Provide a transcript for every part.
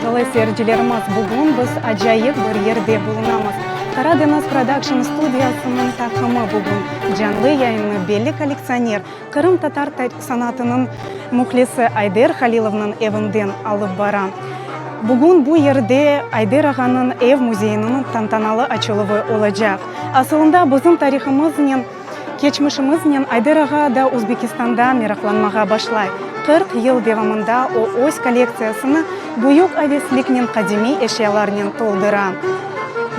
Sayğılı seyircilerimiz, bugün biz acayip bir yerde bulunamız. Qara deñiz Production studiyasınıñ taqımı bugün canlı yayınnı belli kollektsioner, qırımtatar sanatınıñ mühlisi Ayder Halilovnıñ evinden alıp bara. Bugün bu yerde Ayder ağanıñ ev müzeyiniñ tantanalı açıluvı olacaq. Asılında bizim tarihımıznen, Keçmişimiznen Ayder ağa da Özbekistanda meraqlanmağa başlay. 40 yıl devamında o öz kollektsiyasını büyük avesliknen qadimiy eşyalarnen toldıra.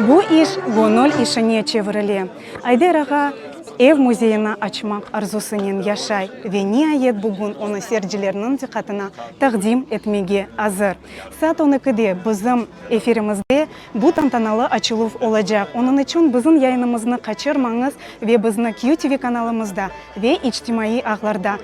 Bu iş göñül işine çevirile. Ayder ağa ev müzeyini açmaq arzusınen yaşay ve niayet bugün onı seyircilerniñ diqqatına taqdim etmege azır. Saat on ekide bizim efirimizde Bu tantanalı açıluv olacaq. Onıñ içün bizim yayınımıznı qaçırmañız ve bizni QTV kanalımızda ve içtimaiy ağlarda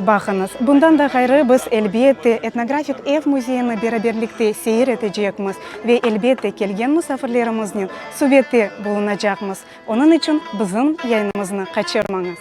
baqıñız. Bundan da ğayrı, biz, elbette, etnografik ev müzeyini beraberlikte seyir etecekmiz ve, elbette, kelgen musafirlerimiznen subette bulunacaqmız. Onıñ içün bizim yayınımıznı qaçırmañız.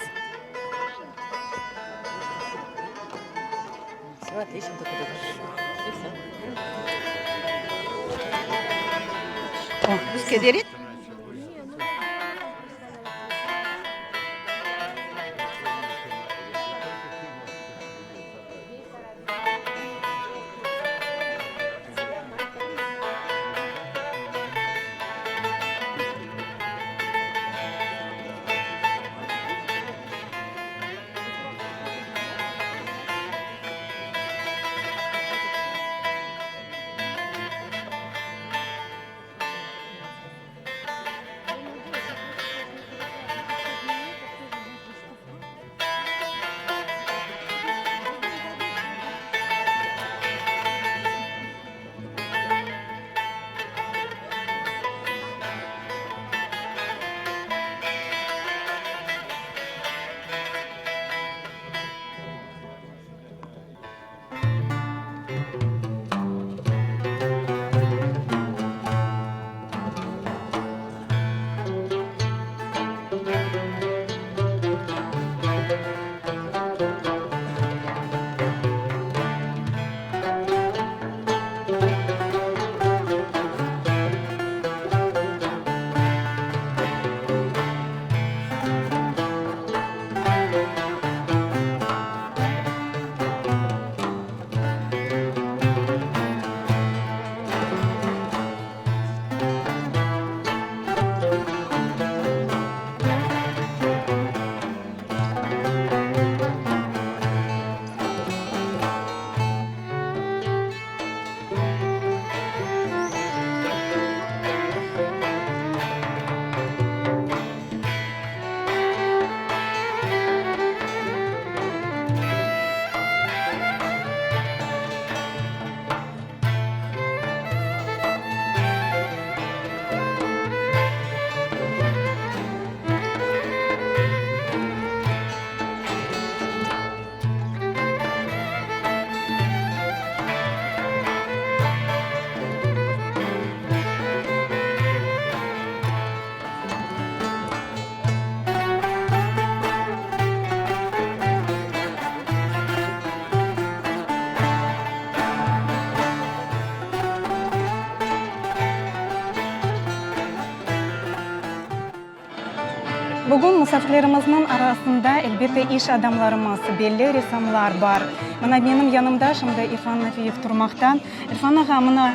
Bugün musafirlerimizniñ arasında, elbette, iş adamlarımız, belli ressamlar bar. Mına menim yanımda şimdi İrfan Nafiyev turmaqta. İrfan ağa, mına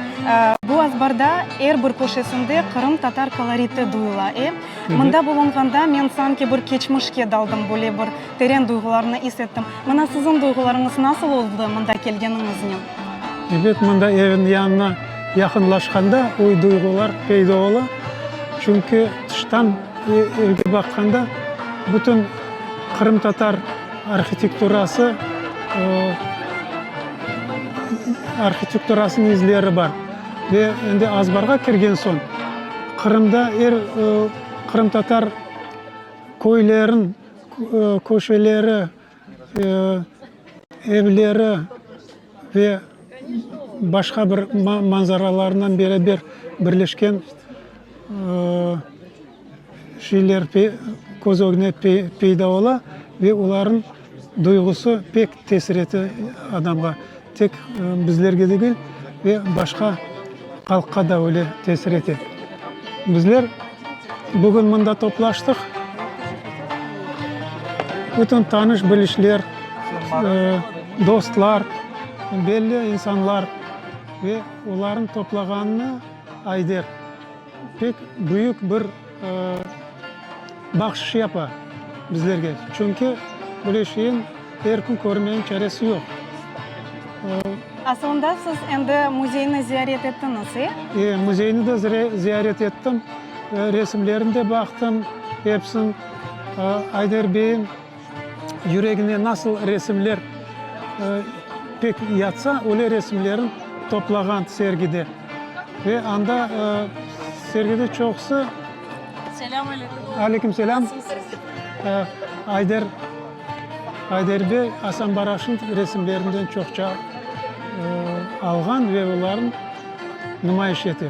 bu azbarda er bir köşesinde qırımtatar koloriti duyula, e? Mında bulunğanda men sanki bir keçmişke daldım, böyle bir teren duyğularnı is ettim. Mına siziñ duyğularıñız nasıl oldı mında kelgeniñiznen? Ebet, mında evniñ yanına yaqınlaşqanda oy duyğular peyda ola. Çünki tıştan evge baqqanda bütün qırımtatar arhitekturası, arhitekturasınıñ izleri bar. Ve endi azbarğa kirgen soñ, Qırımda er qırımtatar köylerin köşeleri, evleri ve başqa bir manzaralarınen beraber birleşken şeyler köz ögüne peyda ola ve olarnıñ duyğusı pek tesir ete adamğa. Tek bizlerge degil. Ve başqa halqqa da öyle tesir ete. Bizler bugün mında toplaştıq, bütün tanış-bilişler, dostlar, belli insanlar ve olarnıñ toplağanını Ayder pek büyük bir bahşış yapa bizlerge. Çünki böyle şeyin er kün körmeniñ çaresi yoq. Asılında siz endi müzeyni ziyaret ettiñiz, e? E, müzeyni de ziyaret ettim, resimlerini de baqtım, episin. Ayder beyim yüregine nasıl resimler pek yatsa, öyle resimlerin toplağan sergide. Ve anda sergide çoqusı... Selâm aleyküm. Aleyküm selâm. Ayder. Ayder bey Asan Baraşnıñ resimlerinden çoqça alğan ve olarnı numayış ete.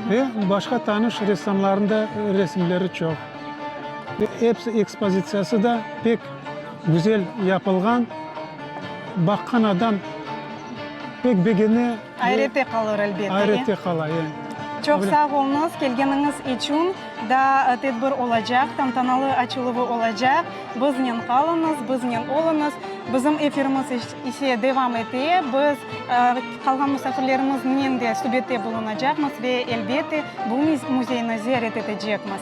Ve başqa tanış ressamlarnıñ da resimleri çoq. Ve episi ekspozitsiyası da pek güzel yapılğan. Baqqan adam pek begene. Ayrette qalır, elbette. Ayrette qala, e. Çoq sağ oluñız kelgeniñiz içün. Daa tedbir olacaq, tantanalı açıluvı olacaq. Biznen qalıñız, biznen oluñız. Bizim efirimiz ise devam ete. Biz qalğan musafirlerimiznen de subette bulunacaqmız ve, elbette, bu müzeyni ziyaret etecekmiz.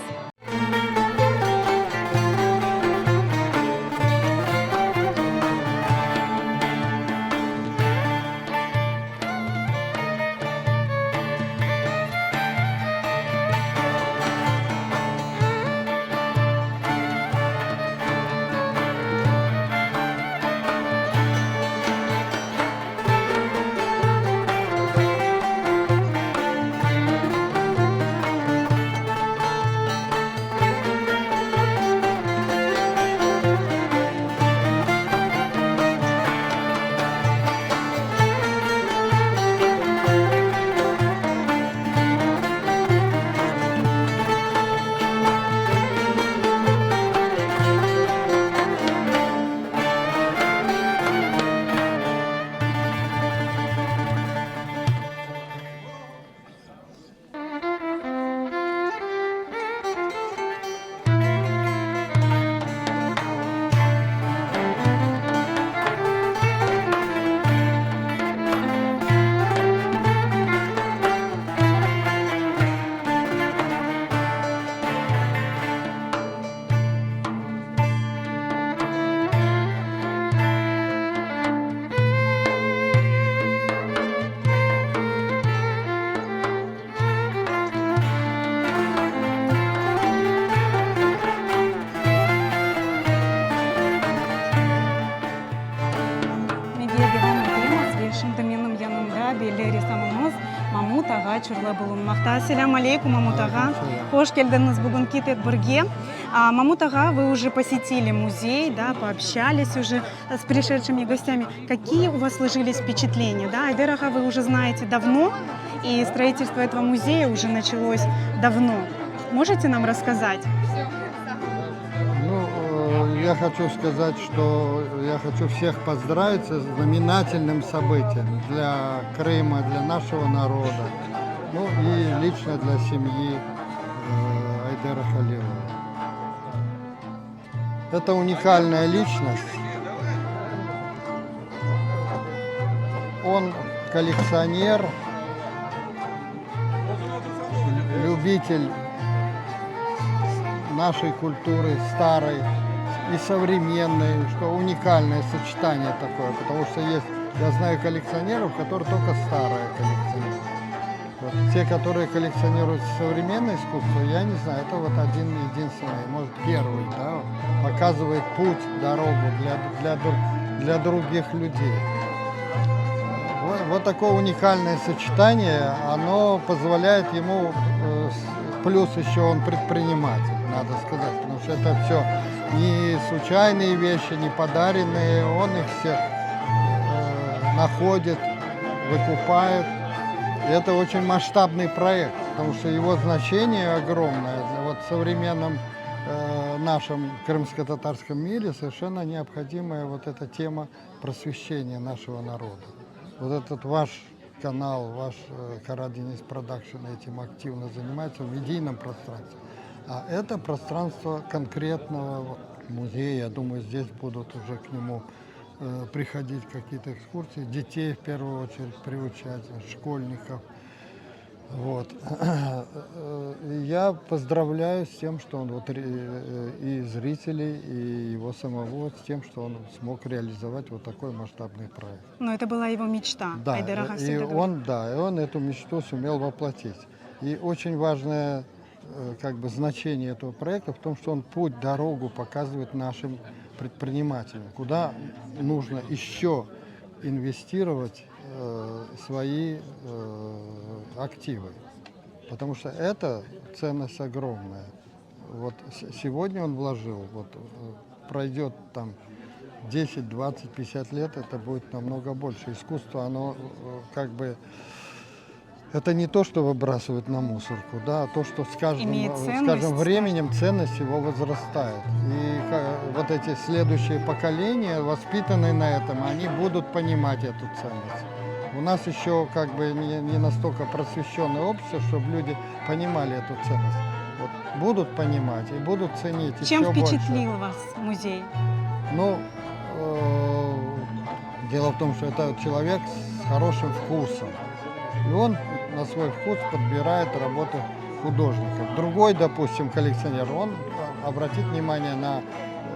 Mege devam etemiz ve şimdi menim yanımda belli ressamımız Mamut ağa Çurlu bulunmaqta. Selâm aleykum, Mamut ağa. Hoş keldiñiz bugünki tedbirge. Mamut ağa, вы уже посетили музей, да, пообщались уже с пришедшими гостями. Какие у вас сложились впечатления, да? Айдер ağa вы уже знаете давно, и строительство этого музея уже началось давно. Можете нам рассказать? Ну, я хочу сказать, что я хочу всех поздравить со знаменательным событием для Крыма, для нашего народа, ну и лично для семьи Айдера Халилова. Это уникальная личность. Он коллекционер, любитель нашей культуры старой и современной, что уникальное сочетание такое, потому что есть, я знаю коллекционеров, которые только старое коллекционируют. Вот. Те, которые коллекционируют современное искусство, я не знаю, это вот один единственный, может первый, да, показывает путь, дорогу для, для, для других людей. Вот, вот такое уникальное сочетание, оно позволяет ему, э, плюс еще он предприниматель, надо сказать, потому что это все не случайные вещи, не подаренные, он их всех э, находит, выкупает. И это очень масштабный проект, потому что его значение огромное. Вот в современном э, нашем крымско-татарском мире совершенно необходимая вот эта тема просвещения нашего народа. Вот этот ваш... канал, ваш э, Karadeniz Production этим активно занимается в медийном пространстве. А это пространство конкретного музея. Я думаю, здесь будут уже к нему э, приходить какие-то экскурсии, детей в первую очередь приучать, школьников. Вот. Э, Я поздравляю с тем, что он вот э, и зрителей, и его самого с тем, что он смог реализовать вот такой масштабный проект. Но это была его мечта. Да, Айдер ağa и всегда говорит. он, да, и он эту мечту сумел воплотить. И очень важное э, как бы значение этого проекта в том, что он путь, дорогу показывает нашим предпринимателям, куда нужно еще инвестировать свои э, активы. Потому что это ценность огромная. Вот сегодня он вложил, вот э, пройдет там 10, 20, 50 лет, это будет намного больше. Искусство, оно э, как бы это не то, что выбрасывают на мусорку, да, а то, что с каждым, Имеет э, с ценность, каждым временем ценность его возрастает. И вот эти следующие поколения, воспитанные на этом, они будут понимать эту ценность. У нас еще как бы не, не настолько просвещенное общество, чтобы люди понимали эту ценность. Вот будут понимать и будут ценить Чем еще больше. впечатлил вас музей? Ну, э, дело в том, что это человек с хорошим вкусом. И он на свой вкус подбирает работы художников. Другой, допустим, коллекционер, он обратит внимание на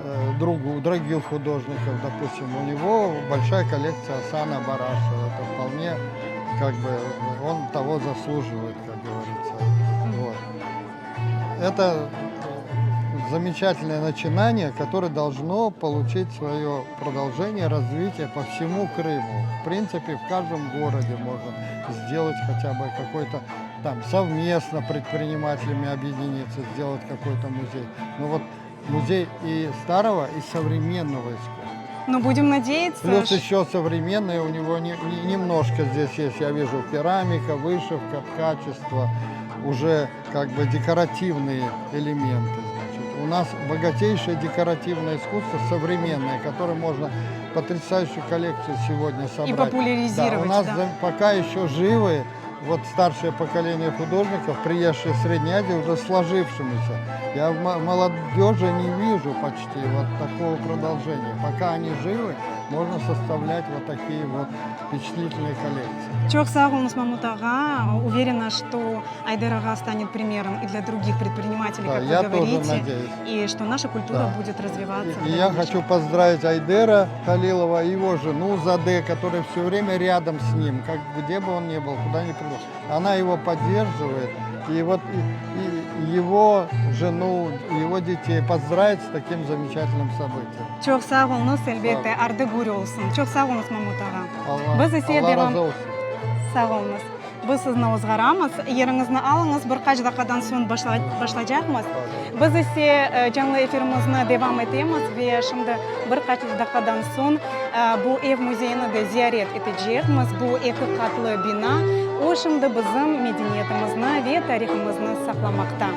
э, другу, других художников, допустим, у него большая коллекция Асана Барашева. Это вполне, как бы, он того заслуживает, как говорится. Вот. Это замечательное начинание, которое должно получить свое продолжение, развитие по всему Крыму. В принципе, в каждом городе можно сделать хотя бы какой-то там совместно предпринимателями объединиться, сделать какой-то музей. Но вот музей и старого, и современного искусства. Ну, будем надеяться. Плюс еще современное у него не- не- немножко здесь есть, я вижу, керамика, вышивка, ткачество, уже как бы декоративные элементы. Значит. У нас богатейшее декоративное искусство современное, которое можно потрясающую коллекцию сегодня собрать. И популяризировать, Да, у нас да. пока еще живы вот старшее поколение художников, приезжие из Средней Азии, уже сложившимися. Я в молодежи не вижу почти вот такого продолжения. Пока они живы, можно составлять вот такие вот впечатлительные коллекции. Çoq sağ oluñız, Mamut ağa. Уверена, что Айдер ağa станет примером и для других предпринимателей, Да, как я вы тоже говорите, надеюсь. и что наша культура Да. будет развиваться. И, и я хочу поздравить Айдера Халилова и его жену Заде, которая все время рядом с ним, как, где бы он ни был, куда ни пришел. Она его поддерживает. И вот и, и его жену, его детей поздравить с таким замечательным событием. Çoq sağ oluñız, elbette, ardı gür olsun. Çoq sağ oluñız, Mamut ağa. Allah, Biz ise Allah devam- razı olsun. Sağ oluñız. Biz sizni ozğaramız. Yeriñizni alıñız, bir qaç daqqadan soñ başlaycaqmız. Biz ise e, canlı efirimizni devam etemiz ve şimdi bir qaç daqqadan soñ e, bu ev muzeyini de ziyaret etecekmiz. Bu eki qatlı bina, o şimdi bizim medeniyetimizni ve tarihımıznı saqlamaqta.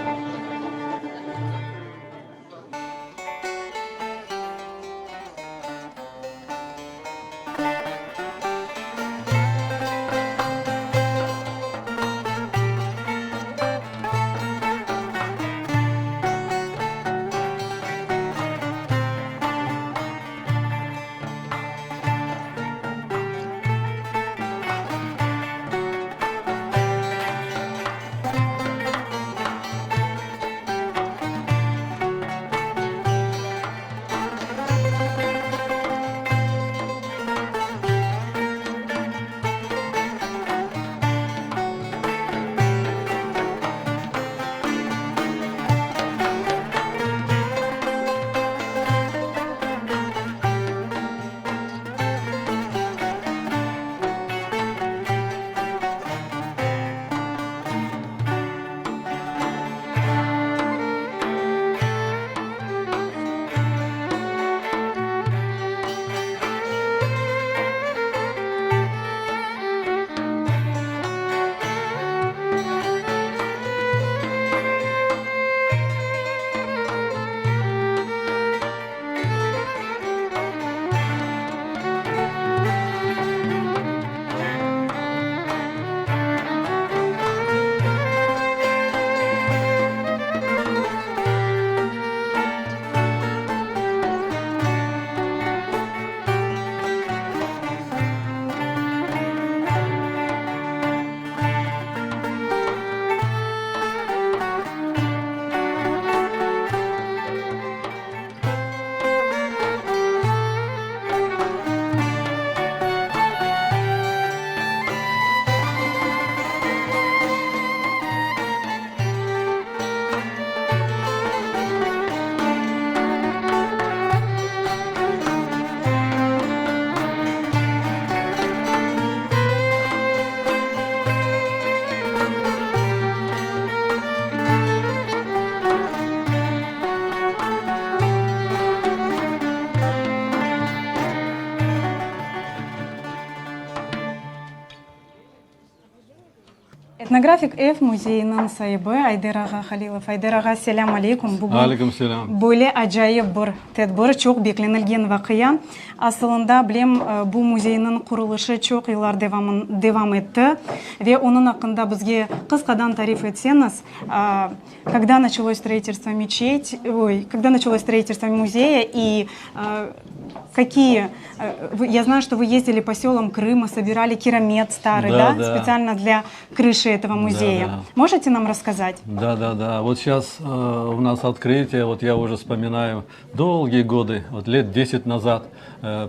Etnografik ev müzeyiniñ saibi Ayder ağa Halilov. Ayder ağa, selâm aleykum. Bugün Aleyküm selâm. böyle acayip bir tedbir, çoq beklenilgen vaqia. Asılında, bilem, bu müzeyniñ qurulışı çoq yıllar devam etti ve onıñ aqqında bizge qısqadan tarif etseñiz, Kogda načalось stroitelstvo meçeti, oy, kogda načalось stroitelstvo muzeya i kakiye, ya znayu, çto vı yezdili po selam Krıma, sobirali kiramet starıy, da, Да, да. spetsialno dlâ krışi etogo muzeya. Да, да. Možete nam rasskazat? Да, да, да. Вот сейчас у нас открытие, вот я уже вспоминаю долгие годы, вот лет 10 назад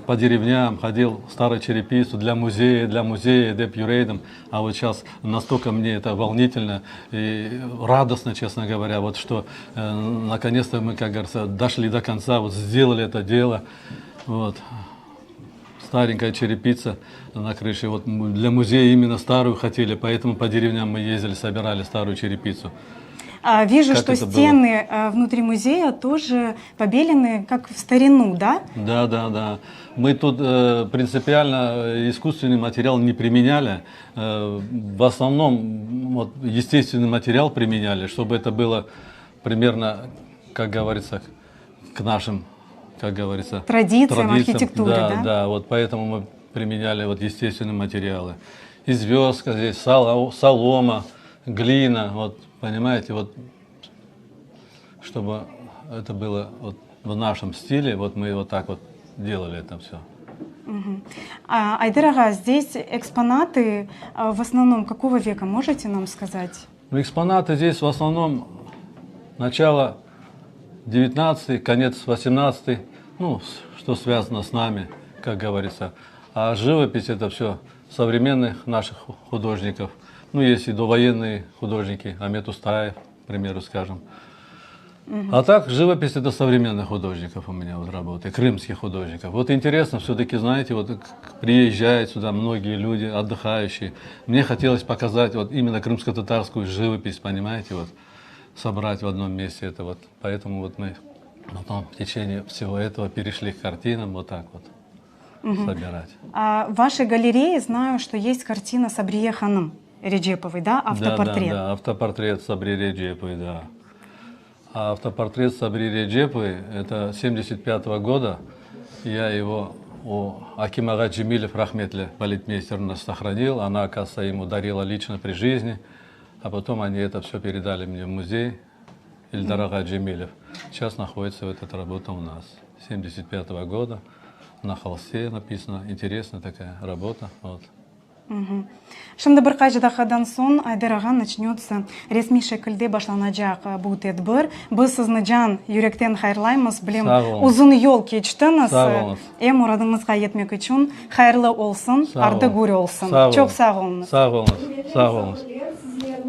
по деревням ходил старую черепицу для музея, для музея, dep yüre edim. А вот сейчас настолько мне это волнительно и радостно, честно говоря, вот что наконец-то мы, как говорится, дошли до конца, вот сделали это дело. Вот. Старенькая черепица на крыше. Вот для музея именно старую хотели, поэтому по деревням мы ездили, собирали старую черепицу. Вижу, Как что это было? стены внутри музея тоже побелены, как в старину, да? Да, да, да. Мы тут э, принципиально искусственный материал не применяли. Э, в основном вот, естественный материал применяли, чтобы это было примерно, как говорится, к нашим, как говорится, Традициям, архитектуре, да, да? Да, вот поэтому мы применяли вот естественные материалы. И звездка здесь, солома, глина, вот, понимаете, вот, чтобы это было вот в нашем стиле, вот мы вот так вот делали это все. А, Айдер ağa, здесь экспонаты в основном какого века, можете нам сказать? Ну, экспонаты здесь в основном начало 19 конец 18 ну, что связано с нами, как говорится. А живопись это все современных наших художников. Ну, есть и довоенные художники, Амет Устаев, к примеру, скажем. А так, живопись это современных художников у меня вот работы, крымских художников. Вот интересно, все-таки, знаете, вот приезжают сюда многие люди, отдыхающие. Мне хотелось показать вот именно крымско-татарскую живопись, понимаете, вот собрать в одном месте это вот. Поэтому вот мы потом в течение всего этого перешли к картинам, вот так вот собирать. А в вашей галерее знаю, что есть картина Сабрие hanım Реджеповой, да, автопортрет? Да, да, да, автопортрет Сабри Реджеповой, да. А автопортрет Сабри Реджеповой, это 75 -го года. Я его у Аким ağa Джемилев rahmetli балетмейстер нас сохранил. Она, оказывается, ему дарила лично при жизни. А потом они это все передали мне в музей. Ильдар ağa Джемилев. Сейчас находится вот эта работа у нас. 75 -го года. На холсте написано. Интересная такая работа. Вот. Şimdi bir qaç daqqadan soñ, Ayder ağa, načnötsa, resmiy şekilde başlanacaq bu tedbir. Biz sizni can yürekten hayırlaymız. Bilem, Sağ oluñız. uzun yol keçtiñiz. Sağ oluñız. Em muradıñızğa yetmek içün hayırlı olsun, Sağ ardı oluñ. gür olsun. Sağ Çoq oluñ. sağ oluñız. Sağ oluñız. Sağ oluñız.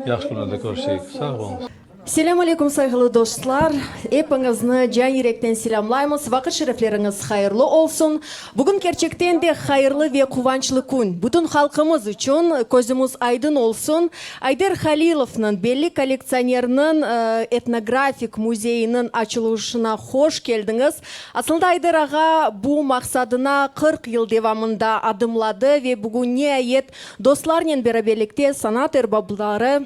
Yahşı künlerde körüşeyik. Sağ oluñız. Selâm aleyküm, sayğılı dostlar! Epiñizni can yürekten selâmlaymız. Vaqıt şerefleriñiz hayırlı olsun! Bugün kerçekten de hayırlı ve quvançlı kün bütün halqımız içün. Közümiz aydın olsun, Ayder Halilovnıñ, belli kollektsionerniñ etnografik müzeyiniñ açılışına hoş keldiñiz! Aslında Ayder ağa bu maqsadına 40 yıl devamında adımladı ve bugün niayet dostlarnen beraberlikte sanat erbapları,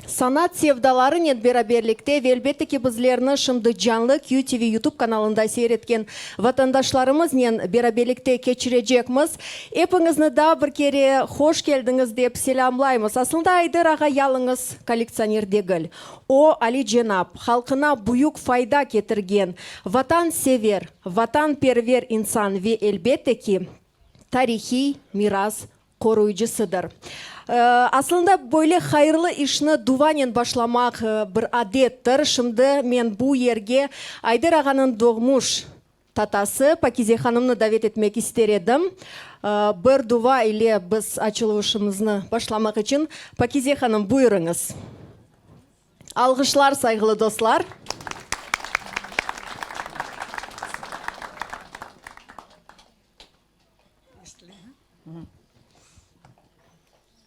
Sanat sevdalarınen beraberlikte ve elbette ki bizlerni şimdi canlı QTV YouTube kanalında seyir etken vatandaşlarımıznen beraberlikte keçirecekmiz. Epiñizni daa bir kere hoş keldiñiz dep selâmlaymız. Aslında Ayder ağa yalıñız kollektsioner degil. O, alicenap, halqına büyük fayda ketirgen, vatansever, vatanperver insan ve elbette ki, tarihiy miras qoruyıcısıdır. Aslında, böyle hayırlı işni duvanen başlamaq bir adettir. Şimdi men bu yerge Ayder ağanıñ doğmuş tatası Pakize hanımnı davet etmek ister edim. Bir duva ile biz açılışımıznı başlamaq içün. Pakize hanım, buyurıñız. Alğışlar, sayğılı dostlar.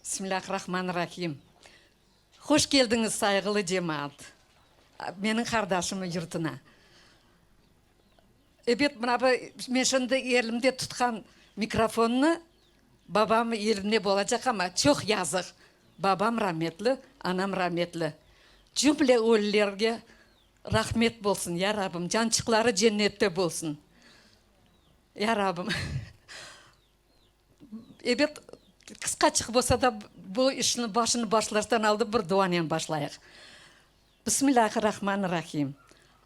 Bismillâh-Rahman-Rahim. Hoş keldiñiz, sayğılı cemaat, menim qardaşımnıñ yurtuna. Ebet, mına bu men şimdi elimde tutqan mikrofonnı babam elinde bolacaq, amma çoq yazıq. Babam rametli, anam rametli. Cümle ölülerge rahmet bolsun, ya Rabbim, cançıqları cennette bolsun, ya Rabbim. Ebet, qısqaçıq bolsa da, bu işni başını başlaştan aldı bir duanen başlayıq. Bismillâhi-rahmanir-rahim.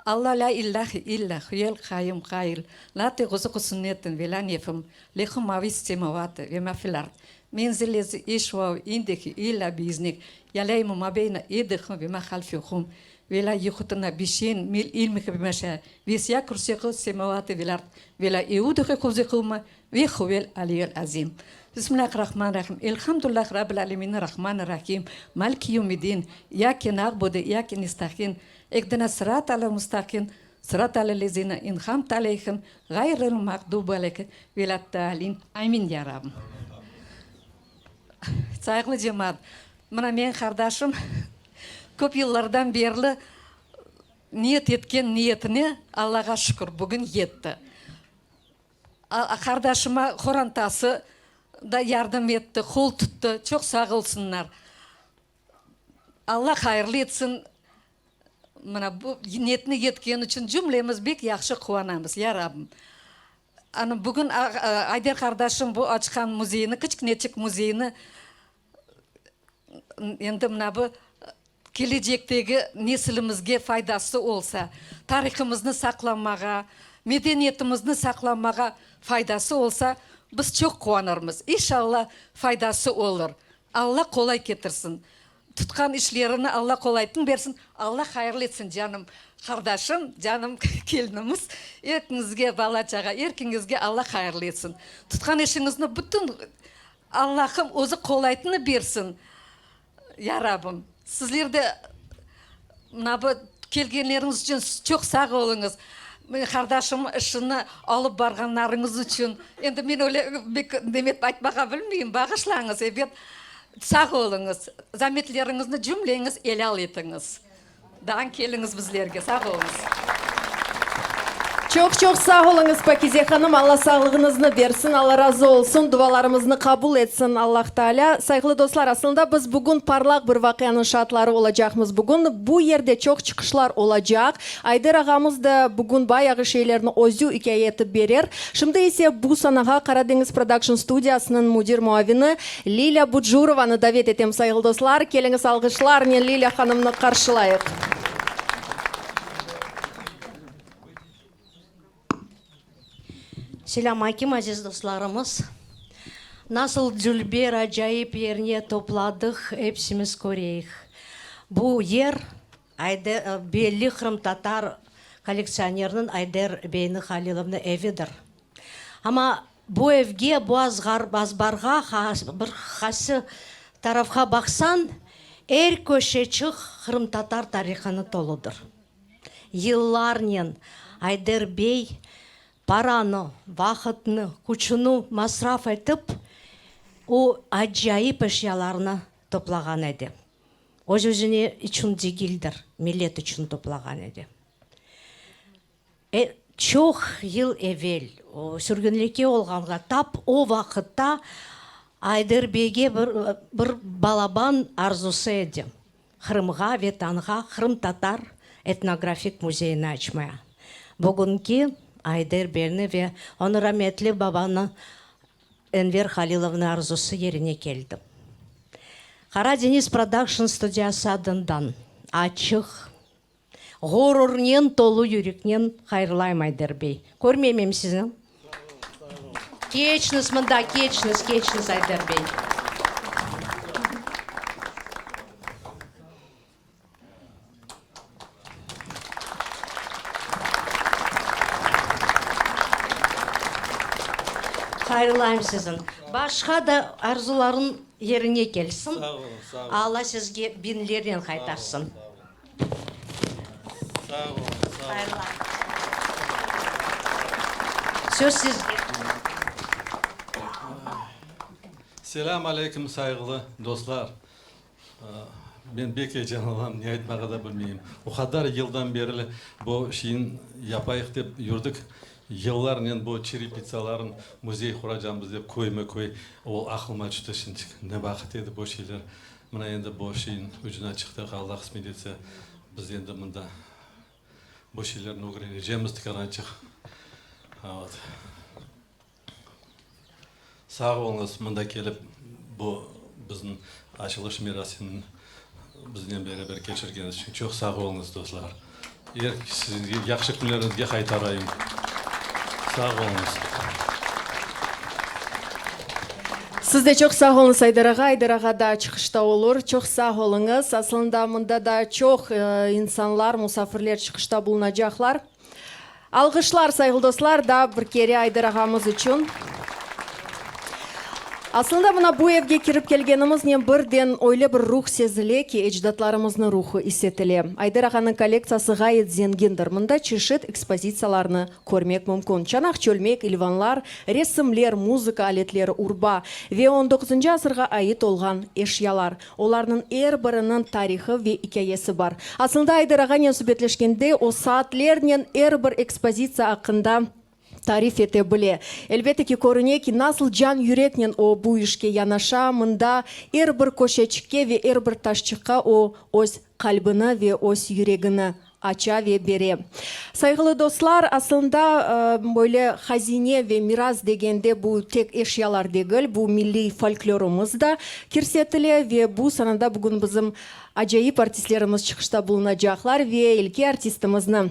Alla lâ illâhe illâ huyel qayyum qail, lâ teğuzuhu sünnetun ve lâ nefum, lehu mâ fis semâvâti ve mâ fil ard, men zellezî yeşfe'u indehu illâ biiznih, ya'lemu mâ beyne eydihim ve mâ halfehum, ve lâ yuhitûne bi şeyin min ilmihi bimâ şâ'a, vesi'a kürsiyuhu semâvâti vel ard, ve lâ yeuduhu hifzuhumâ, Ve huvel aliyyul azim. Bismillahirrahmanirrahim. Elhamdulillah Rabbil alemin Rahmanirrahim. Maliki yevmiddin. İyyake na'budu iyyake nestahin. İhdina sıratal mustaqim. Sıratal lezina en'amte aleyhim gayril mağdubi aleyhim veladdalin. Amin ya Rabbim. Sayğılı cemaat, mına menim qardaşım köp yıllardan berli niyet etken niyetine Allağa şükür bugün yetti. Qardaşıma qorantası da yardım etti, qol tuttı, çoq sağ olsunlar. Alla hayırlı etsin, mına bu niyetine yetkeni içün cümlemiz bek yahşı quvanamız, ya Rabbim. Ana bugün Ayder qardaşım bu açqan müzeyni, kiçkineçik müzeyni Endi mına bu kelecektegi nesilimizge faydası olsa, tarihımıznı saqlamağa, medeniyetimizni saqlamağa faydası olsa, biz çoq quvanırmız. İnşalla, faydası olur. Alla qolay ketirsin. Tutqan işlerini Alla qolaytın bersin. Alla hayırlı etsin, canım qardaşım, canım kelinimiz. Erkiñizge, bala-çağa, erkiñizge Alla hayırlı etsin. Tutqan işiñizni bütün Allahım özü qolaytını bersin, ya Rabbim. Sizler de mına bu kelgenleriñiz içün çoq sağ oluñız. Qardaşım işini alıp barğanlarıñız içün. Endi men öyle bek demet aytmağa bilmeyim, bağışlañız, ebet. Sağ oluñız. Zametleriñizni cümleñiz elâl etiñiz. Daa keliñiz bizlerge. Sağ oluñız. Çoq-çoq sağ oluñız, Pakize hanım. Alla sağlığıñıznı bersin, Alla razı olsun, dualarımıznı qabul etsin Allah Taalâ. Sayğılı dostlar, aslında biz bugün parlaq bir vaqianıñ şaatları olacaqmız. Bugün bu yerde çoq çıqışlar olacaq. Ayder ağamız da bugün bayağı şeylerni özü ikâye etip berer. Şimdi ise bu sanağa Qara deñiz prodakşn studiyasınıñ müdir muavini Lilâ Bucurovanı davet etem, sayğılı dostlar, keliñiz alğışlarnen Lilâ hanımnı qarşılayıq. Selâm aleyküm, aziz dostlarımız! Nasıl dülber, acayip yerni topladıq, epsimiz köreyik. Bu yer Ayder, belli qırımtatar kollektsionerniñ Ayder beyniñ Halilovnıñ evidir. Amma bu evge, bu azğar, azbarğa, bir qaysı tarafqa baqsañ, er köşeçik qırımtatar tarihını toludır. Yıllarnen Ayder bey paranı, vaqıtnı, küçüni masraf etip, o acayip eşyalarnı toplağan edi. Öz-özüne içün degildir, millet içün toplağan edi. E, çoq yıl evel, o, sürgünlikke olğanğa, tap o vaqıtta Ayder beyge bir, bir balaban arzusı edi, Qırımğa, Vetanğa qırımtatar etnografik müzeyini açmaya. Bugünki Ayder beyni ve onıñ rametli babanı Enver Halilovnıñ arzusı yerine keldi. Qara deñiz prodakşn studiyası adından açıq, Ğururnen tolu yüreknen hayırlayım, Ayder bey. Körmeyim sizni. Keçniz mında, keçniz, keçniz, Ayder bey. Hayırlayım sizni. Başqa da arzularıñ yerine kelsin. Alla sizge biñlernen qaytarsın. Sağ olun, sağ olun. Söz sizde. Selâm aleyküm, sayğılı dostlar. Men bek eyecanlanam, ne aytmağa da bilmeyim. O qadar yıldan berli bu şeyni yapayıq dep yürdik. Yıllarnen bu çerepitsaların müzey quracamız dep köyme-köy, o aqlıma tüşti şimdi. Ne vaqıt edi bu şeyler. Mına endi bu şeyin ucuna çıqtıq, Alla qısmet etse, biz endi mında bu şeylerni ögrenecemiz tikarançıq. Vot. Sağ oluñız, mında kelip bu bizim açılış merasimini biznen beraber keçirgeniñiz içün. Çoq sağ oluñız, dostlar. Er sizge yahşı künleriñizge qaytarayım. Sağ oluñız. Siz de çoq sağ oluñız, Aydar ağa. Aydar ağa da çıqışta olur. Çoq sağ oluñız. Aslında mında da çoq insanlar, musafirler çıqışta bulunacaqlar. Alğışlar, sayğılı dostlar, daa bir kere Aydar ağamız içün. Aslında mına bu evge kirip kelgenimiznen birden öyle bir ruh sezile ki, ecdatlarımıznıñ ruhu is etile. Aydar ağanıñ kollektsiyası ğayet zengindir. Mında çeşit ekspozitsiyalarnı körmek mümkün, çanaq-çölmek, ilvanlar, resimler, muzıka aletleri, urba ve on doquzıncı asırğa ait olğan eşyalar. Olarnıñ er biriniñ tarihı ve ikâyesi bar. Aslında Aydar ağanen subetleşkende o saatlernen er bir ekspozitsiya aqqında tarif ete bile. Elbette ki, körüne ki, nasıl can-yüreknen o bu işke yanaşa, mında er bir köşeçikke ve er bir taşçıqqa o öz qalbini ve öz yüregini aça ve bere. Sayğılı dostlar, aslında, böyle hazine ve miras degende bu tek eşyalar degil, bu milliy folklorımız da kirsetile ve bu sanada bugün bizim acayip artistlerimiz çıqışta bulunacaqlar ve ilki artistimizni,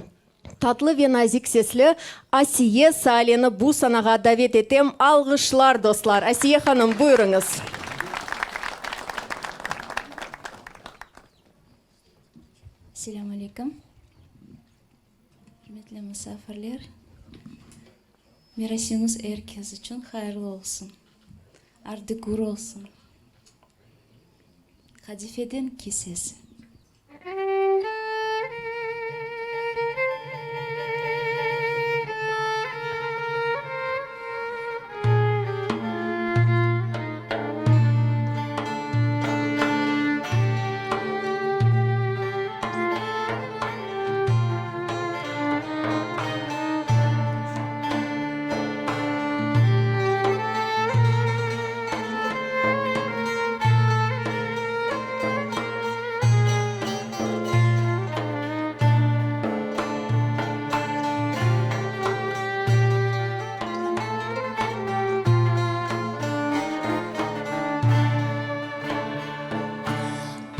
tatlı ve nazik sesli Asiye Saaleni bu sanağa davet etem. Alğışlar, dostlar! Asiye hanım, buyurıñız. Selâm aleyküm, ürmetli musafirler. Merasimiz er kes içün hayırlı olsun, ardı gür olsun. Qadifeden kisesi.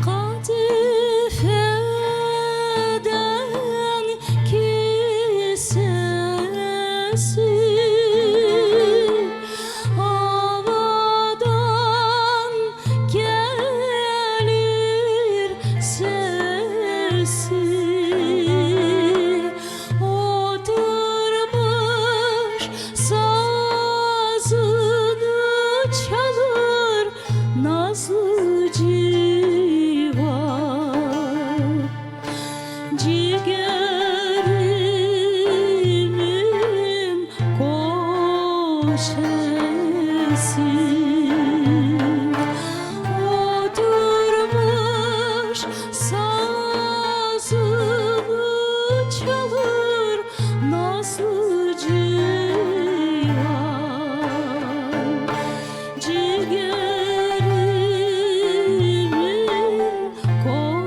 Qadifeden kisesi Avadan kelir sesi. Oturmış sazını çalır nazlı civan. Cigerimin köşesi. Oturmış sazını çalır nazlı civan. Cigerimin köşesi.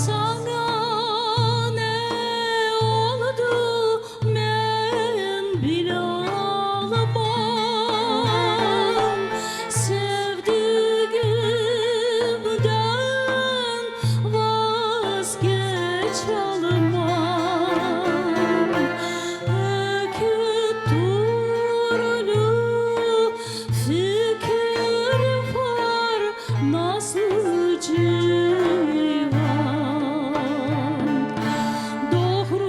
Saña ne oldı, men bilalmam, Sevdigimden vazgeçalmam. Eki türlü fikir var, Nazlı civan, doğrusını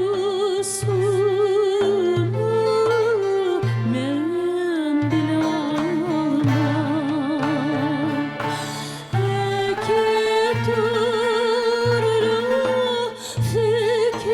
men bilalmam. Eki türlü fikir.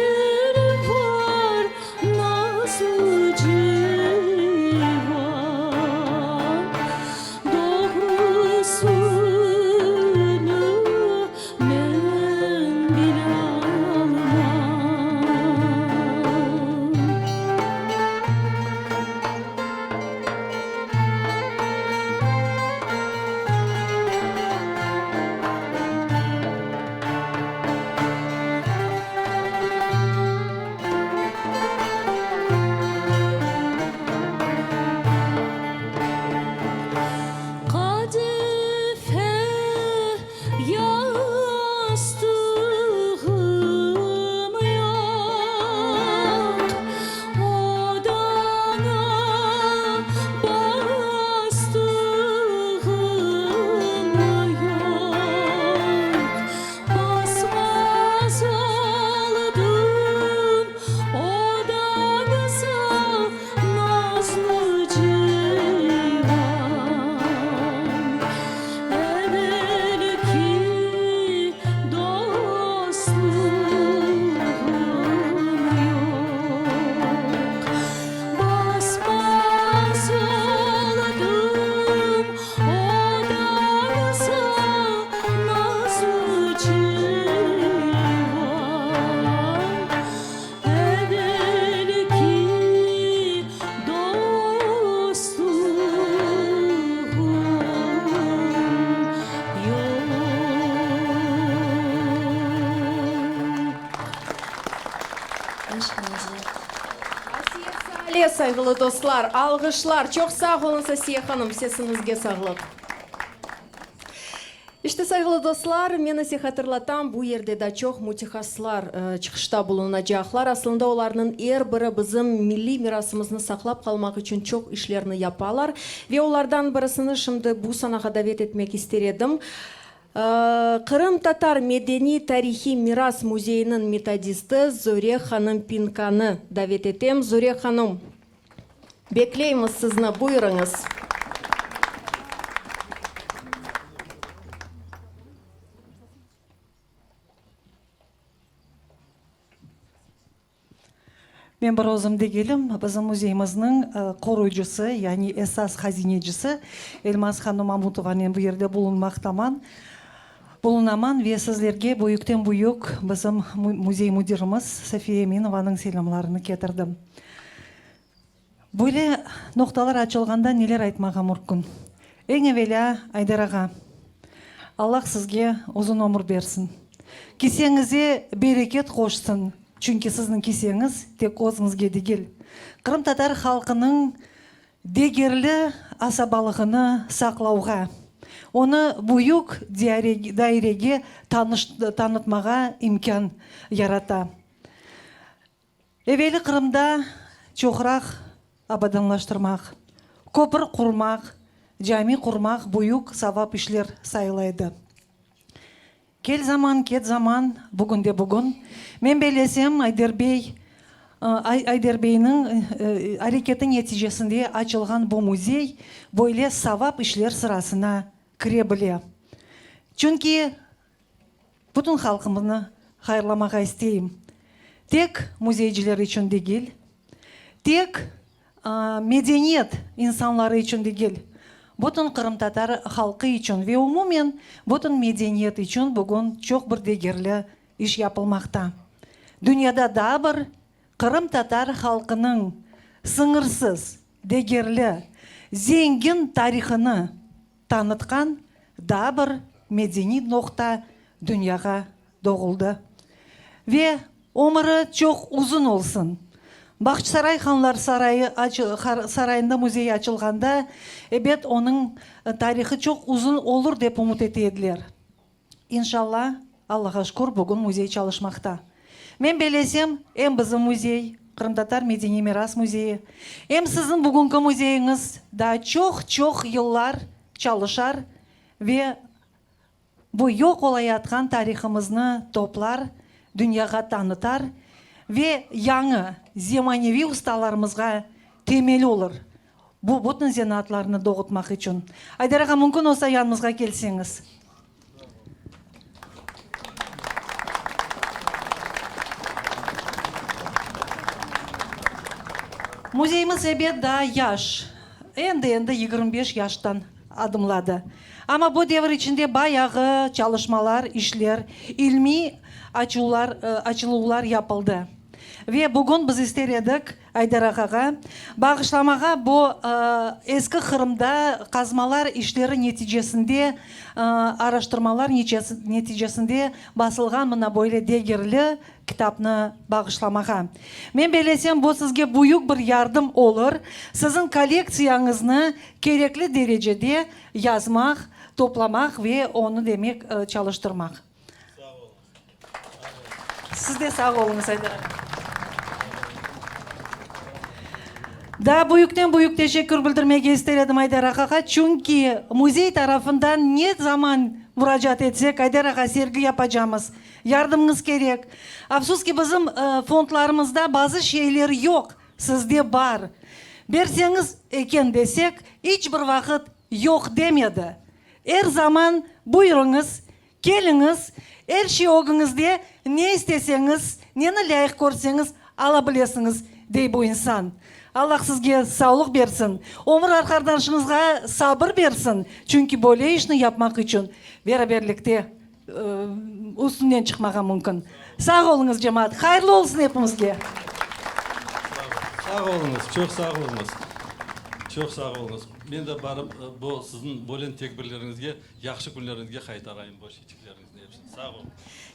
Eşqiñizge. Asiye Sale, sayğılı dostlar, alğışlar! Çoq sağ oluñız, Asiye hanım, sesiñizge sağlıq. İşte, sayğılı dostlar, men ise hatırlatam, bu yerde da çoq mütehassıslar çıqışta bulunacaqlar. Aslında olarnıñ er biri bizim milliy mirasımıznı saqlap qalmaq içün çoq işlerni yapalar. Ve olardan birisini şimdi bu sanağa davet etmek ister edim. Qırımtatar medeniy-tarihiy miras müzeyiniñ metodisti Zöre hanım Pinkanı davet etem. Zöre hanım, bekleymiz sizni, buyurıñız. Men bir özüm degilim, bizim müzeyimizniñ qoruyıcısı, yani esas hazinecisi Elmaz hanım Mamutovanen bu yerde bulunmaqtaman, bulunaman ve sizlerge büyükten büyük bizim müzey müdirimiz Safiye Eminovanıñ selâmlarını ketirdim. Böyle noqtalar açılğanda neler aytmağa mürkün? Eñ evelâ, Ayder ağa, Allah sizge uzun ömür bersin. Kiseñize bereket qoşsın, çünki sizniñ kiseñiz tek özüñizge degil, qırımtatar halqınıñ degerli asabalığını saqlavğa, onı büyük dairege tanıtmağa imkân yarata. Eveli Qırımda çoqraq abadanlaştırmaq, köpür qurmaq, cami qurmaq büyük savap işler sayıla edi. Kel zaman, ket zaman, bugün de bugün, men bellesem, Ayder bey, Ayder beyniñ areketi neticesinde açılğan bu müzey böyle savap işler sırasına kire bile. Çünki Bütün halqımıznı hayırlamağa isteyim. Tek müzeyciler içün degil, tek medeniyet insanları içün degil, bütün qırımtatar halqı içün ve umumen bütün medeniyet içün bugün çoq bir degerli iş yapılmaqta. Dünyada daa bir qırımtatar halqınıñ sıñırsız, degerli, zengin tarihını tanıtqan daa bir medeniy noqta dünyağa doğuldı. Ve ömüri çoq uzun olsun. Bağçasaray Hanlar sarayı sarayında müzey açılğanda, ebet, onıñ tarihı çoq uzun olur dep ümüt ete ediler. İnşalla, Allağa şükür, bugün müzey çalışmaqta. Men bellesem, em bizim müzey, Qırımtatar medeniy miras müzeyi, em siziñ bugünki müzeyiñiz daa çoq-çoq yıllar çalışar ve bu yoq olayatqan tarihımıznı toplar, dünyağa tanıtar ve yañı, zemaneviy ustalarımızğa temel olur. Bu bütün zenaatlarnı doğutmaq içün. Ayder ağa, mümkün olsa yanımızğa kelseñiz. Müzeyimiz ebet daa yaş, endi-endi 25 yaştan adımladı. Amma bu devir içinde bayağı çalışmalar, işler, ilmiy açuvlar, açıluvlar yapıldı. Ve bugün biz ister edik Aydar ağağa bağışlamağa bu Eski Qırımda qazmalar işleri neticesinde, araştırmalar neticesinde basılğan mına böyle degerli kitapnı bağışlamağa. Men bellesem, bu sizge büyük bir yardım olur, siziñ kollektsiyañıznı kerekli derecede yazmaq, toplamaq ve onı, demek, çalıştırmaq. Siz de sağ oluñız, Ayder ağa. Daa büyükten-büyük teşekkür bildirmege ister edim Ayder ağağa, çünki müzey tarafından ne zaman muracaat etsek, Ayder ağa, sergi yapacamız, yardımıñız kerek. Afsus ki, bizim fondlarımızda bazı şeyler yoq, sizde bar. Berseñiz eken desek, iç bir vaqıt yoq demedi. Er zaman buyurıñız, Keliñiz, er şey ögüñizde, ne isteseñiz, neni lâyıq körseñiz, ala bilesiñiz, dey bu insan. Allah sizge savlıq bersin, ömür arqadaşıñızğa sabır bersin, çünki böyle işni yapmaq içün beraberlikte üstünden çıqmağa mümkün. Sağ oluñız, cemaat! Hayırlı olsun epimizge! Sağ oluñız, çoq sağ oluñız, çoq sağ oluñız. Men de barıp bu siziñ böyle tedbirleriñizge Yahşı künleriñizge qaytarayım bu şeyçikleriñizni epsini. Sağ oluñ.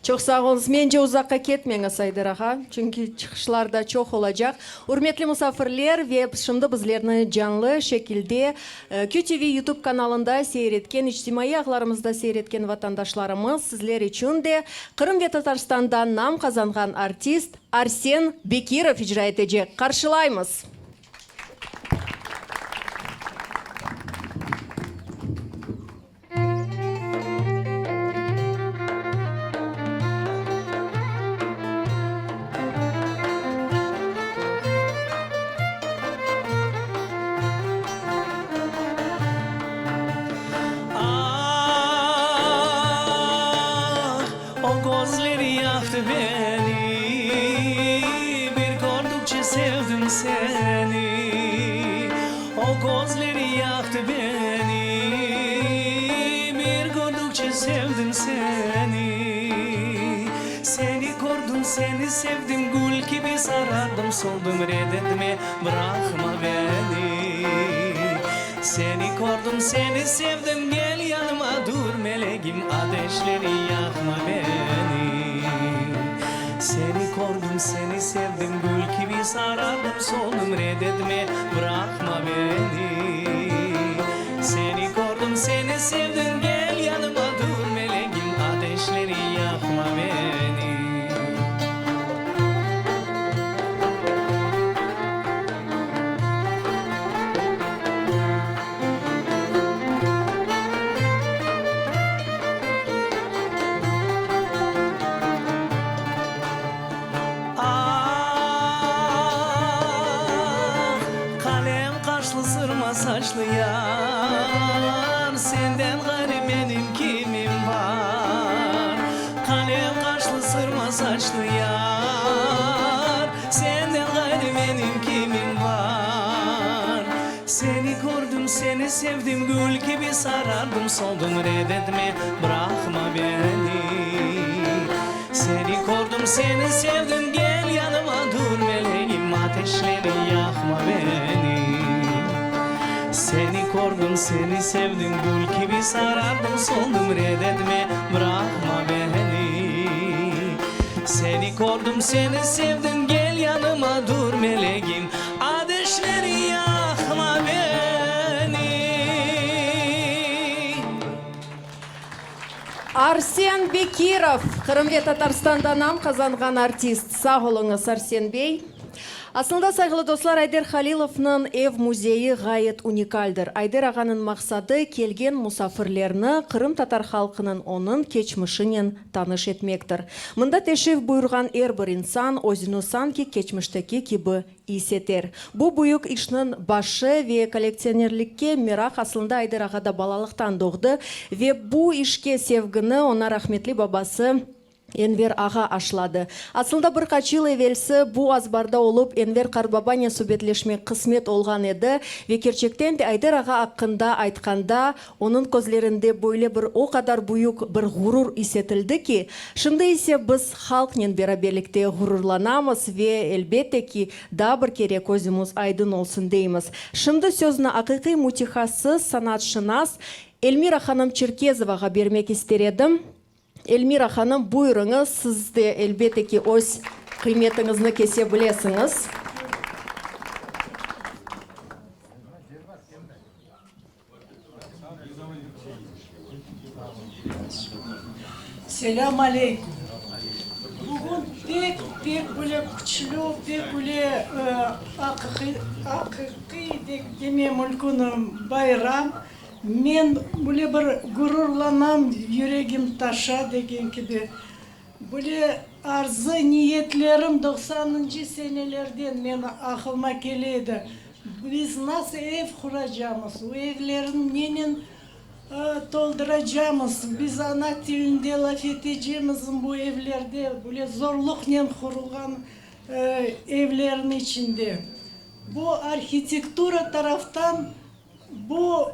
Çoq sağ oluñız. Mence, uzaqqa ketmeñiz, Ayder ağa, çünki çıqışlar da çoq olacaq. Ürmetli musafirler ve şimdi bizlerni canlı şekilde QTV YouTube kanalında seyir etken, içtimaiy ağlarımızda seyir etken vatandaşlarımız, sizler içün de Qırım ve Tatarstanda nam qazanğan artist Arsen Bekirov icra etecek. Qarşılaymız! Ah, o közleri yaqtı beni, Bir kördükçe sevdim seni. O közleri yaqtı beni, Bir kördükçe sevdim seni. Seni kördim, seni sevdim, Gül kibi sarardım, soldım, Red etme, bıraqma beni. Seni kördim, seni sevdim, Gel yanıma, dur, melegim, Ateşleri yaqma beni. Seni kördim, seni sevdim, Gül kibi sarardım, soldım, Red etme, bıraqma beni. Seni kördim, seni sevdim, Gel yanıma, dur, melegim, Ateşleri yaqma beni. Ah, qalem qaşlı sırma saçlı yar, Senden ğayrı menim kimim bar? Qalem qaşlı sırma saçlı yar, Senden ğayrı menim kimim bar? Seni kördim, seni sevdim, Gül kibi sarardım, soldım, Red etme, bıraqma beni. Seni kördim, seni sevdim, Gel yanıma, dur, meleğim, Ateşleri yaqma beni. Seni kördim, seni sevdim, Gül kibi sarardım, soldım, Red etme, bıraqma beni. Seni kördim, seni sevdim, Gel yanıma, dur, meleğim, Ateşleri yaqma beni. Arsen Bekirov, Qırım ve Tatarstanda nam qazanğan artist. Sağ oluñız, Arsen bey. Aslında, sayğılı dostlar, Ayder Halilovnıñ ev müzeyi ğayet unikaldir. Ayder ağanıñ maqsadı, kelgen musafirlerni qırımtatar halqınıñ onıñ keçmişinen tanış etmektir. Mında teşrif buyurğan er bir insan özüni sanki keçmişteki kibi is eter. Bu büyük işniñ başı ve kollektsionerlikke meraq aslında Ayder ağada balalıqtan doğdı ve bu işke sevgini oña rahmetli babası Enver ağa aşladı. Aslında bir qaç yıl evelsi bu azbarda olıp Enver qartbabanen subetleşmek qısmet olğan edi ve kerçekten de Ayder ağa aqqında aytqanda Onıñ közlerinde böyle bir o qadar büyük bir ğurur is etildi ki, şimdi ise biz halqnen beraberlikte ğururlanamız ve, elbette ki, daa bir kere közümiz aydın olsun deymiz. Şimdi sözni aqiqiy mütehassıs, sanatşınas Elmira hanım Çerkezovağa bermek ister edim. Elmira hanım, buyurıñız, siz de, elbette ki, öz qıymetiñizni kese bilesiñiz. Selâm aleyküm! Bugün pek, pek böyle küçlü, pek böyle aqiqiy, aqiqiy deme mümkün bayram. Men böyle bir gururlanam, yüregim taşa degen kibi. Böyle arzı-niyetlerim doqsanıncı senelerden men aqılıma kele edi. Biz nasıl ev quracamız, o evlerni nenen tolduracamız, biz ana tilinde laf etecemizmi bu evlerde, böyle zorluqnen qurulğan evlerniñ içinde. Bu arhitektura taraftan Bu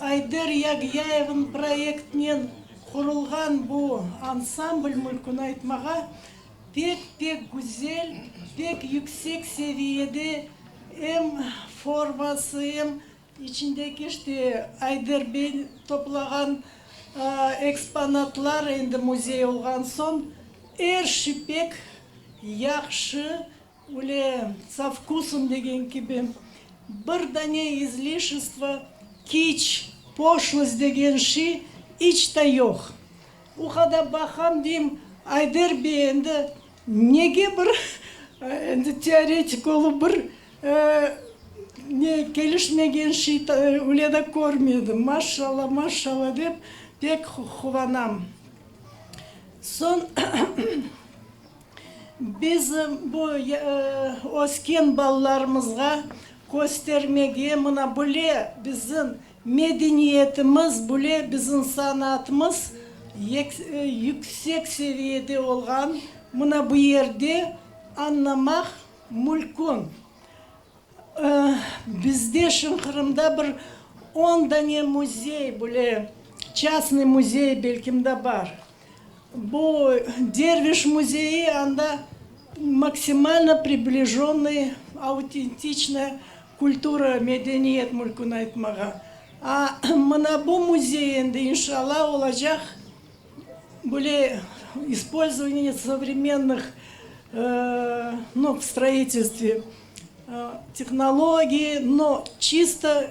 Ayder Yagyaevniñ proyektinen qurulğan bu ansambl mülkün aytmağa pek-pek güzel, pek yüksek seviyede em forması, em içindeki işte Ayder bey toplağan. Eksponatlar endi müzey olğan soñ er şey pek yahşı, öyle so vkusom degen kibi, bir dane izlişestvo, kiç, poşlost degen şey iç ta yoq. O qadar baqam, deyim, Ayder bey endi nege bir endi teoretik olıp bir Ne, kelişmegen şey öyle de körmedim. Maşşalla, maşşalla dep pek quvanam. Soñ biz bu ösken balalarımızğa köstermege, mına böyle bizim medeniyetimiz, böyle bizim sanatımız yüksek seviyede olğan, mına bu yerde añlamaq Mülkün. Bizde şın Qırımda bir on dane müzey, böyle çastnıy müzey belkim de bar. Bu Derviş müzeyi anda maksimalno priblijonnıy autentiçnaya kultura, medeniyet mülkün aytmağa. A mına bu müzey endi inşallah olacaq Böyle ispolzovaniye sovremennıh, no, v stroitelstve, tehnologiy, no, çisto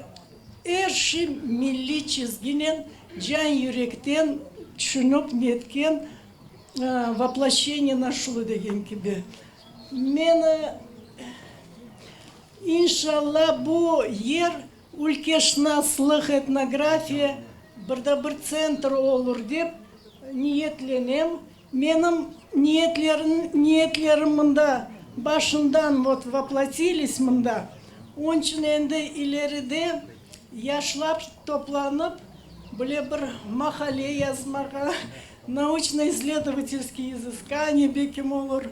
er şey milliy çizginen, can yürekten tüşünip netken voploşeniye naşlo degen kibi. Men, inşallah, bu yer Ülkeşınaslıq, etnografiya bir de bir tsentr olur dep niyetlenem. Menim niyetlerim mında başından vot voplotilis mında. Onıñ içün endi ileride yaşlar toplanıp böyle bir maqale yazmağa, nauçno-issledovatelskiy iziskaniye belkim olur,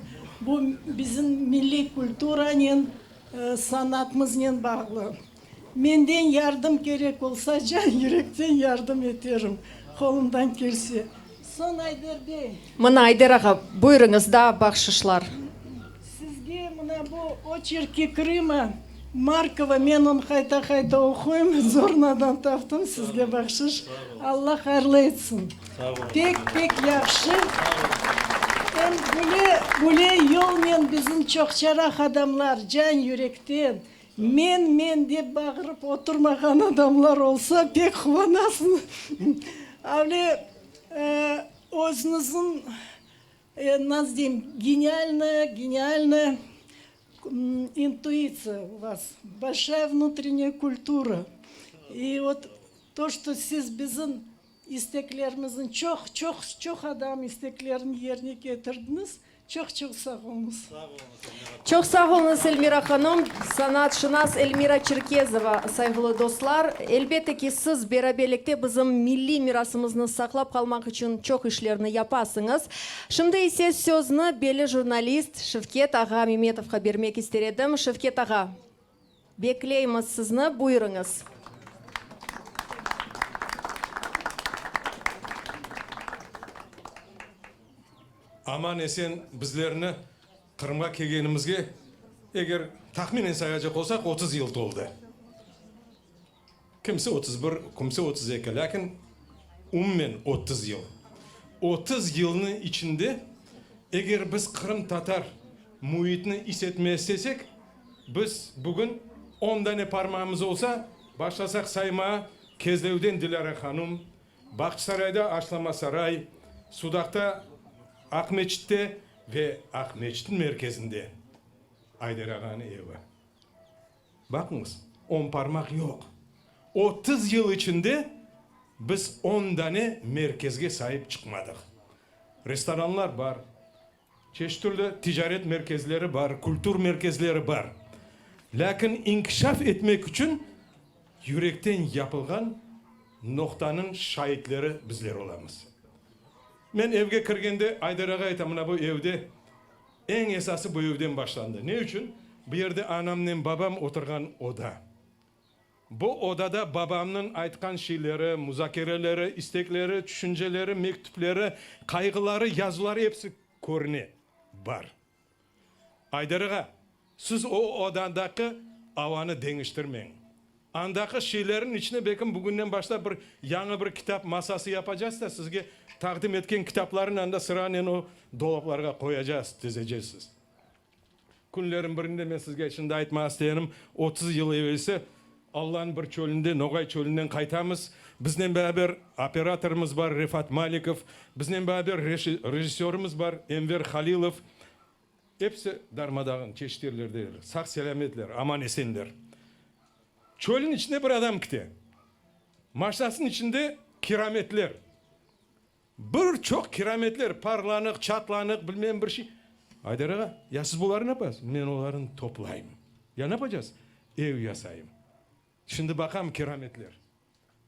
bu bizim milliy kulturanen, Sanatmıznen bağlı. Menden yardım kerek olsa, can yürekten yardım eterim, qolumdan kelse. Soñ, Ayder bey. Mına, Ayder ağa, buyurıñız, daa bahşışlar. Sizge mına bu Oçerki Krıma, Markova, men onı qayta-qayta oquyım, zornadan taptım, sizge bahşış. Alla hayırlı etsin. Pek-pek yahşı. Em böyle, böyle yolnen bizim çoqçaraq adamlar can yürekten, men, men dep bağırıp oturmağan adamlar olsa, pek quvanasıñ. Avle, özüñizniñ, nasıl deyim, genialnaya, genialnaya intuitsiya u vas, bolşaya vnutrennyaya kultura. İ vot to, çto siz bizim İsteklerimizniñ çoq, çoq, çoq adam isteklerini yerine ketirdiñiz. Çoq, çoq sağ oluñız. Çoq sağ oluñız, Elmira hanım. Sanatşınas Elmira Çerkezova, sayğılı dostlar, elbette ki, siz beraberlikte bizim milliy mirasımıznı saqlap qalmaq içün çoq işlerni yapasıñız. Şimdi ise sözni belli jurnalist Şevket ağa Memetovqa bermek ister edim. Şevket ağa. Bekleymiz sizni, buyurıñız. Aman-esen bizlerni Qırımğa kelgenimizge, eger tahminen sayacaq olsaq, 30 yıl toldı. Kimse 31, kimse 32, lâkin umumen 30 yıl. 30 yılnıñ içinde eger biz qırımtatar müitini is etmeye istesek, biz bugün on dane parmağımız olsa, başlasaq saymağa, Kezlevden Dilâra hanum, Bağçasarayda Aşlama saray, Sudaqta Aqmeçitte ve Aqmeçitniñ merkezinde Ayder ağanıñ evi. Baqıñız, on parmaq yoq. 30 yıl içinde biz on dane merkezge saip çıqmadıq. Restoranlar bar, çeşit türlü ticaret merkezleri bar, kültür merkezleri bar. Lâkin inkişaf etmek içün yürekten yapılğan noqtanıñ şaitleri bizler olamız. Men evge kirgende Ayder ağa ayta, mına bu evde Eñ esası bu evden başlandı. Ne içün? Bu yerde anamnen babam oturğan oda. Bu odada babamnıñ aytqan şeyleri, muzakereleri, istekleri, tüşünceleri, mektüpleri, qayğıları, yazıları episi körüne, bar. Ayder ağa, siz o odadaki avanı deñiştirmeñ. Andaki şeylerniñ içine belkim bugünden başlap bir yañı bir kitap masası yapacağız da, sizge taqdim etken kitaplarnı anda sıranen o dolaplarğa qoyacağız, tizecezsiz. Künlerin birinde men sizge şimdi aytmağa isteyenim, 30 yıl evelsi Allanıñ bir çölünde, Noğay çölünden qaytamız. Biznen beraber operatorımız bar Refat Malikov, biznen beraber rejissörımız bar Enver Halilov. Episi darmadağın, çeşit yerlerde sağ-selâmetler, aman-esenler. Çölniñ içinde bir adam kite. Maşnasınıñ içinde kirametler. Bir çoq kirametler, parlanıq, çatlanıq, bilmem bir şey. Aydar ağa, ya siz bularnı ne yapasız? Men olarnı toplayım. Ya ne yapacağız? Ev yasayım. Şimdi baqam kirametler.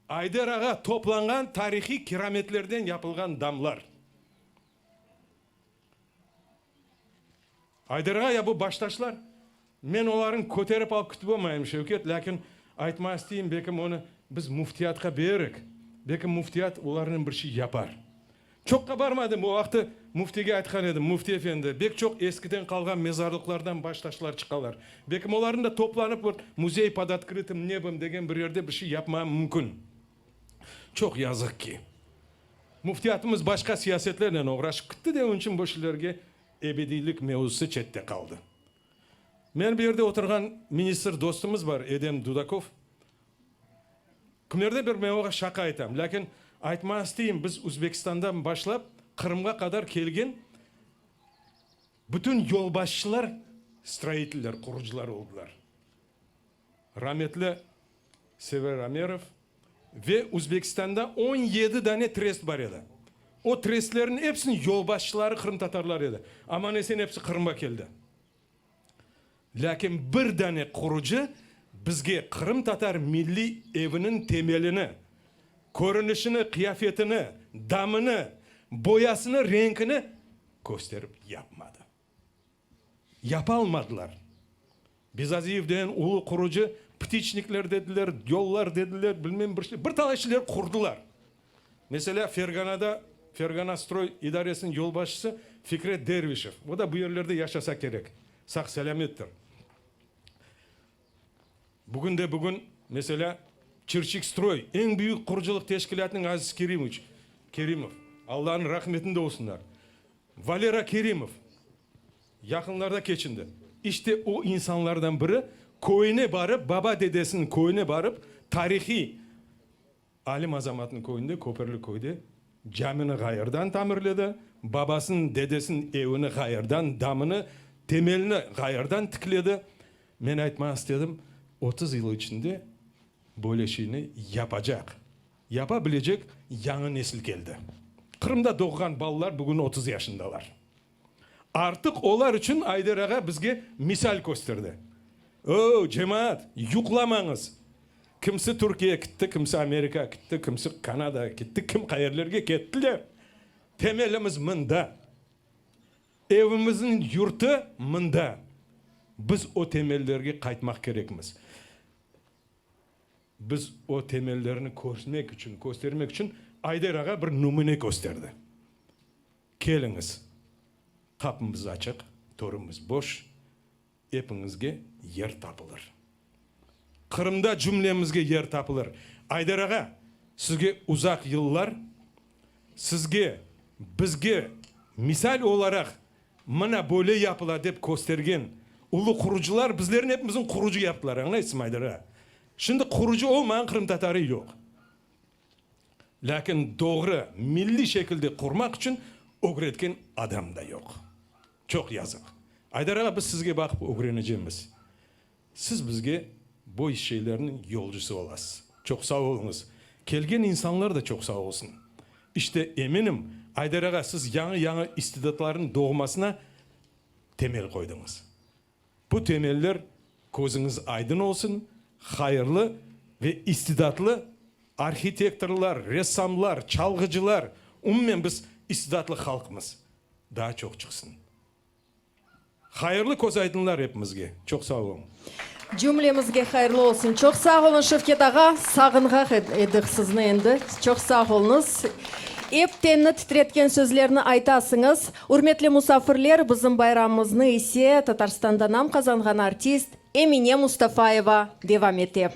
Ayder ağa toplanğan tarihiy kirametlerden yapılğan damlar. Ayder ağa, ya bu baştaşlar? Men olarnı köterip alıp kütip olmayım, Şevket, lâkin aytmağa isteyim, belkim onı biz müftiyatqa bererik, belkim müftiyat olarnen bir şey yapar. Çoqqa barmadım, o vaqtı müftige aytqan edim, Müfti efendi, bek çoq eskiden qalğan mezarlıqlardan baştaşlar çıqalar, belkim olarnı da toplanıp bir müzey pod otkrıtım nebom degen bir yerde bir şey yapmağa mümkün. Çoq yazıq ki, müftiyatımız başqa siyasetlernen oğraşıp kitti de, onıñ içün bu şeylerge ebediylik mevzusı çette qaldı. Men bu yerde oturğan ministr dostumız bar, Edem Dudakov. Kimlerde bir men oña şaqa aytam, lâkin aytmağa isteyim, biz Özbekistandan başlap Qırımğa qadar kelgen bütün yolbaşçılar stroitiller, qurucılar oldılar. Rametli Sever Amerov ve Özbekistanda 17 dane trest bar edi. O trestlerniñ episiniñ yolbaşçıları qırımtatarlar edi. Aman-esen episi Qırımğa keldi. Lâkin bir dane qurucı bizge qırımtatar milliy eviniñ temelini, körünişini, qıyafetini, damını, boyasını, renkini kösterip yapmadı. Yapalmadılar. Bezaziyev degen ulu qurucı ptiçnikler dediler, yollar dediler, bilmem bir şey, bir talay şeyler qurdılar. Meselâ, Ferganada Ferganastroy idaresiniñ yolbaşçısı Fikret Dervişev, o da bu yerlerde yaşasa kerek, sağ-selâmettir. Bugün de bugün, meselâ, Çirçikstroy eñ büyük qurucılıq teşkilâtınıñ Aziz Kerimoviç Kerimov, Allanıñ rahmetinde olsunlar, Valera Kerimov yaqınlarda keçindi. İşte o insanlardan biri köyüne barıp, baba-dedesiniñ köyüne barıp, tarihiy Alim Azamatnıñ köyünde, Köpürli köyde camini ğayırdan tamirledi, babasınıñ, dedesiniñ evini ğayırdan, damını, temelini ğayırdan tikledi. Men aytmaq istedim, 30 yıl içinde böyle şeyni yapacaq, yapa bilecek yañı nesil keldi. Qırımda doğğan balalar bugün 30 yaşındalar. Artıq olar içün Ayder ağa bizge misal kösterdi. O, cemaat, yuqlamañız! Kimsi Türkiye kitti, kimsi Amerika kitti, kimsi Kanadağa kitti, kim qayerlerge kettiler. Temelimiz mında. Evimizniñ yurtı mında. Biz o temellerge qaytmaq kerekmiz. Biz o temellerni körmek içün, köstermek içün Ayder ağa bir nümüne kösterdi. Keliñiz, qapımız açıq, törümiz boş, epiñizge yer tapılır. Qırımda cümlemizge yer tapılır. Ayder ağa, sizge uzaq yıllar, sizge, bizge misal olaraq mına böyle yapıla dep köstergen ulu qurucılar bizlerni epimizni qurucı yaptılar, añlaysızmı, Ayder ağa? Şimdi qurucı olmağan qırımtatarı yoq. Lâkin doğru, milliy şekilde qurmaq içün ögretken adam da yoq. Çoq yazıq. Aydar ağa, biz sizge baqıp ögrenecemiz. Siz bizge bu şeylerniñ yolcusı olasız. Çoq sağ oluñız. Kelgen insanlar da çoq sağ olsun. İşte, eminim, Aydar ağa, siz yañı-yañı istidatlarnıñ doğmasına temel qoydıñız. Bu temeller közüñiz aydın olsun, hayırlı ve istidatlı arhitektorlar, ressamlar, çalğıcılar, umumen biz istidatlı halqmız, daa çoq çıqsın. Hayırlı közaydınlar epimizge. Çoq sağ oluñ. Cümlemizge hayırlı olsun. Çoq sağ oluñ, Şevket ağa. Sağınğaq edik sizni endi. Çoq sağ oluñız. Ep tenni titretken sözlerni aytasıñız. Ürmetli musafirler, bizim bayramımıznı ise Tatarstanda nam qazanğan artist Emine Mustafayeva devam ete.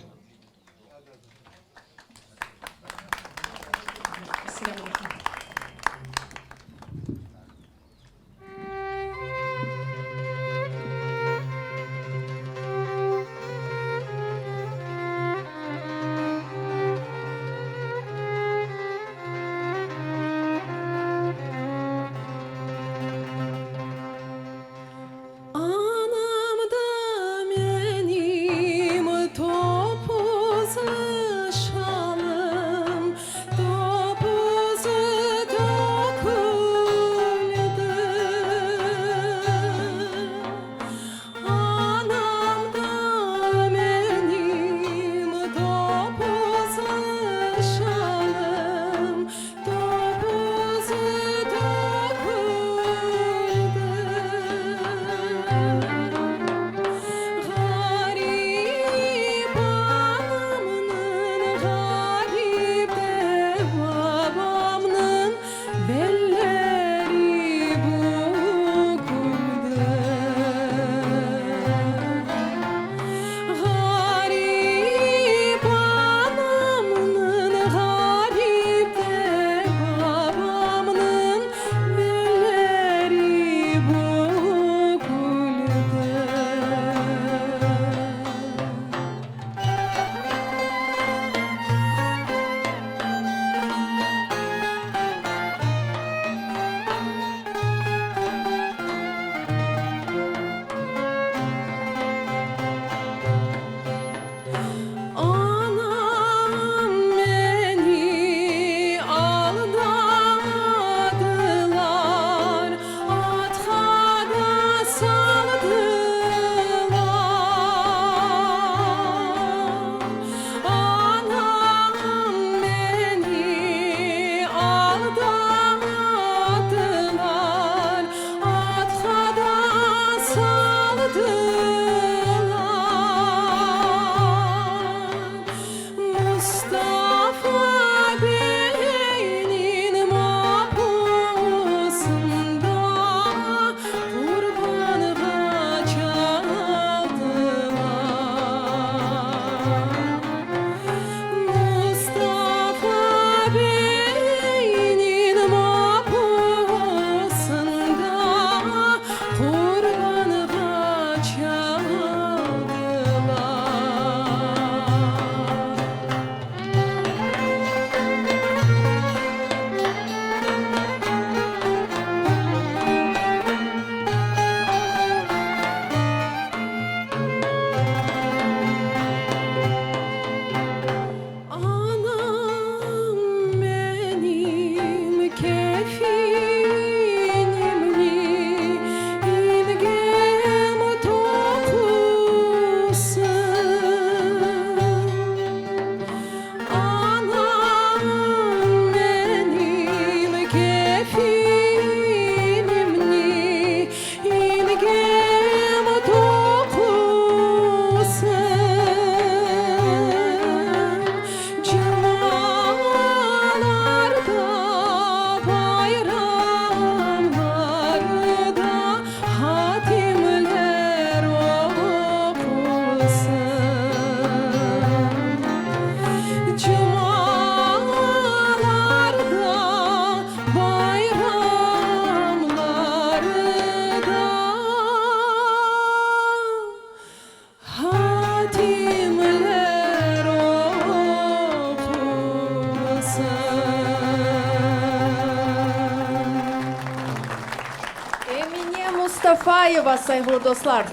Mustafayeva, sayğılı dostlar!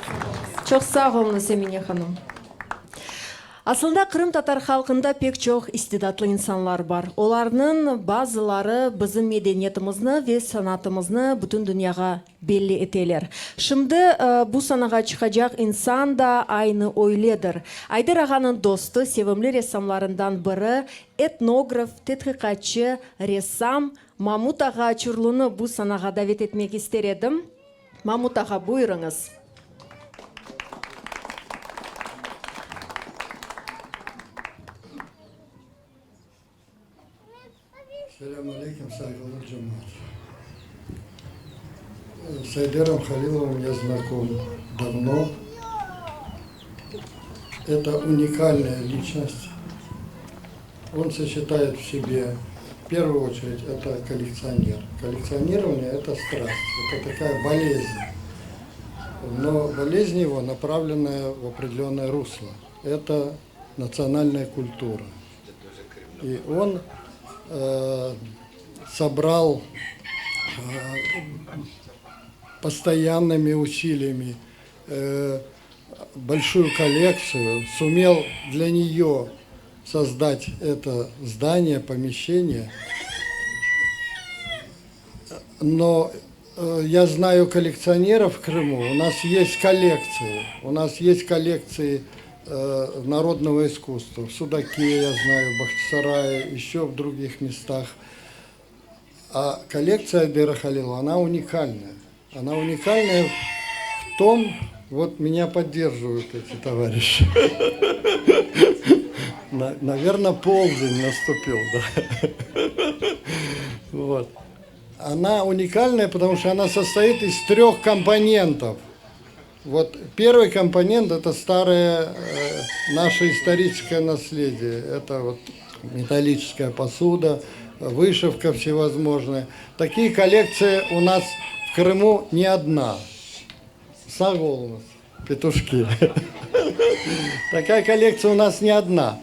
Çoq sağ oluñız, Emine hanım. Aslında qırımtatar halqında pek çoq istidatlı insanlar bar. Olarnıñ bazıları bizim medeniyetimizni ve sanatımıznı bütün dünyağa belli eteler. Şimdi bu sanağa çıqacaq insan da aynı öyledir. Ayder ağanıñ dostu, sevimli ressamlarından biri, etnograf, tedqiqatçı, ressam Mamut ağa Çurlunı bu sanağa davet etmek ister edim. Mamut ağa, buyurıñız. Selâm aleyküm, sayğılı cemaat. С Айдером Халиловым я знаком давно. Это уникальная личность. Он сочетает в себе, в первую очередь, это коллекционер. Коллекционирование – это страсть, это такая болезнь. Но болезнь его направленная в определенное русло. Это национальная культура. И он э, собрал э, постоянными усилиями э, большую коллекцию, сумел для нее создать это здание, помещение. Но э, я знаю коллекционеров в Крыму, у нас есть коллекции, у нас есть коллекции э, народного искусства. В Судаке, я знаю, в Бахчисарае, еще в других местах. А коллекция Айдера Халилова, она уникальная. Она уникальная в том, вот меня поддерживают эти товарищи. Наверное, полдень наступил, да. Вот. Она уникальная, потому что она состоит из трех компонентов. Вот первый компонент – это старое э, наше историческое наследие. Это вот металлическая посуда, вышивка всевозможная. Такие коллекции у нас в Крыму не одна. Sağ oluñız, петушки. Такая коллекция у нас не одна.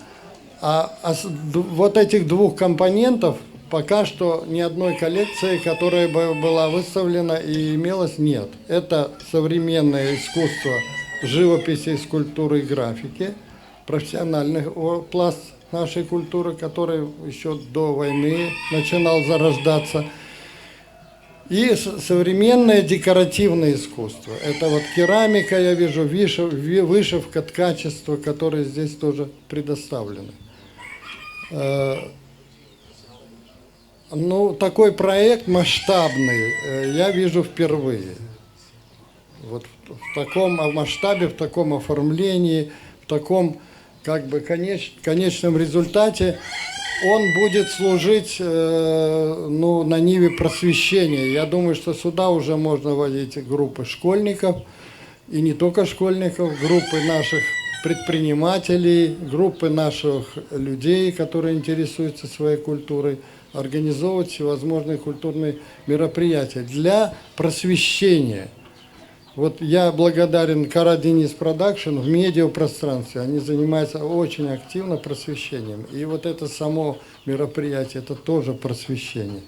А, а вот этих двух компонентов пока что ни одной коллекции, которая бы была выставлена и имелась, нет. Это современное искусство живописи, скульптуры и графики, профессиональный пласт нашей культуры, который еще до войны начинал зарождаться. И современное декоративное искусство. Это вот керамика, я вижу, вышивка, ткачество, которые здесь тоже предоставлены. Э, ну, такой проект масштабный э, я вижу впервые. Вот в таком масштабе, в таком оформлении, в таком как бы конеч, конечном результате он будет служить э, ну, на ниве просвещения. Я думаю, что сюда уже можно водить группы школьников, и не только школьников, группы наших предпринимателей, группы наших людей, которые интересуются своей культурой, организовывать всевозможные культурные мероприятия для просвещения. Вот я благодарен Кара Денис Продакшн в медиапространстве. Они занимаются очень активно просвещением. И вот это само мероприятие, это тоже просвещение.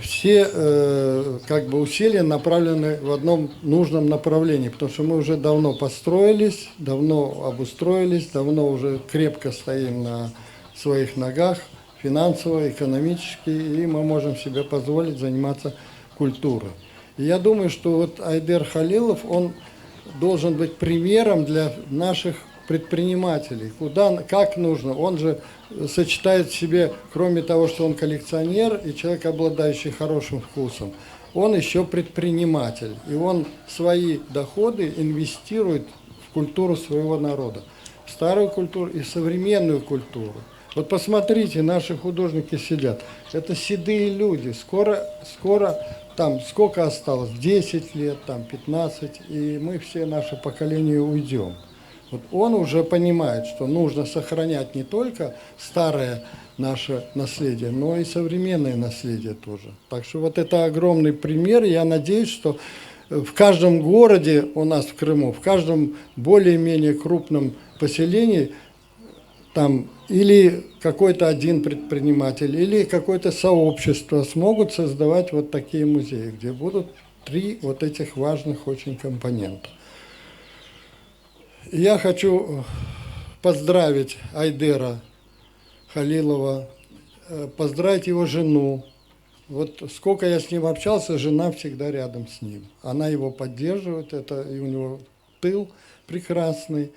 Все э, как бы усилия направлены в одном нужном направлении, потому что мы уже давно построились, давно обустроились, давно уже крепко стоим на своих ногах, финансово, экономически, и мы можем себе позволить заниматься культурой. И я думаю, что вот Айдер Халилов, он должен быть примером для наших предпринимателей. Куда, как нужно. Он же сочетает в себе, кроме того, что он коллекционер и человек, обладающий хорошим вкусом, он еще предприниматель. И он свои доходы инвестирует в культуру своего народа. В старую культуру и в современную культуру. Вот посмотрите, наши художники сидят. Это седые люди. Скоро, скоро там сколько осталось? 10 лет, там 15, и мы все, наше поколение уйдем. Вот он уже понимает, что нужно сохранять не только старое наше наследие, но и современное наследие тоже. Так что вот это огромный пример. Я надеюсь, что в каждом городе у нас в Крыму, в каждом более-менее крупном поселении там или какой-то один предприниматель, или какое-то сообщество смогут создавать вот такие музеи, где будут. Три вот этих важных очень компонента. Я хочу поздравить Айдера Халилова, поздравить его жену. Вот сколько я с ним общался, жена всегда рядом с ним. Она его поддерживает, это и у него тыл прекрасный.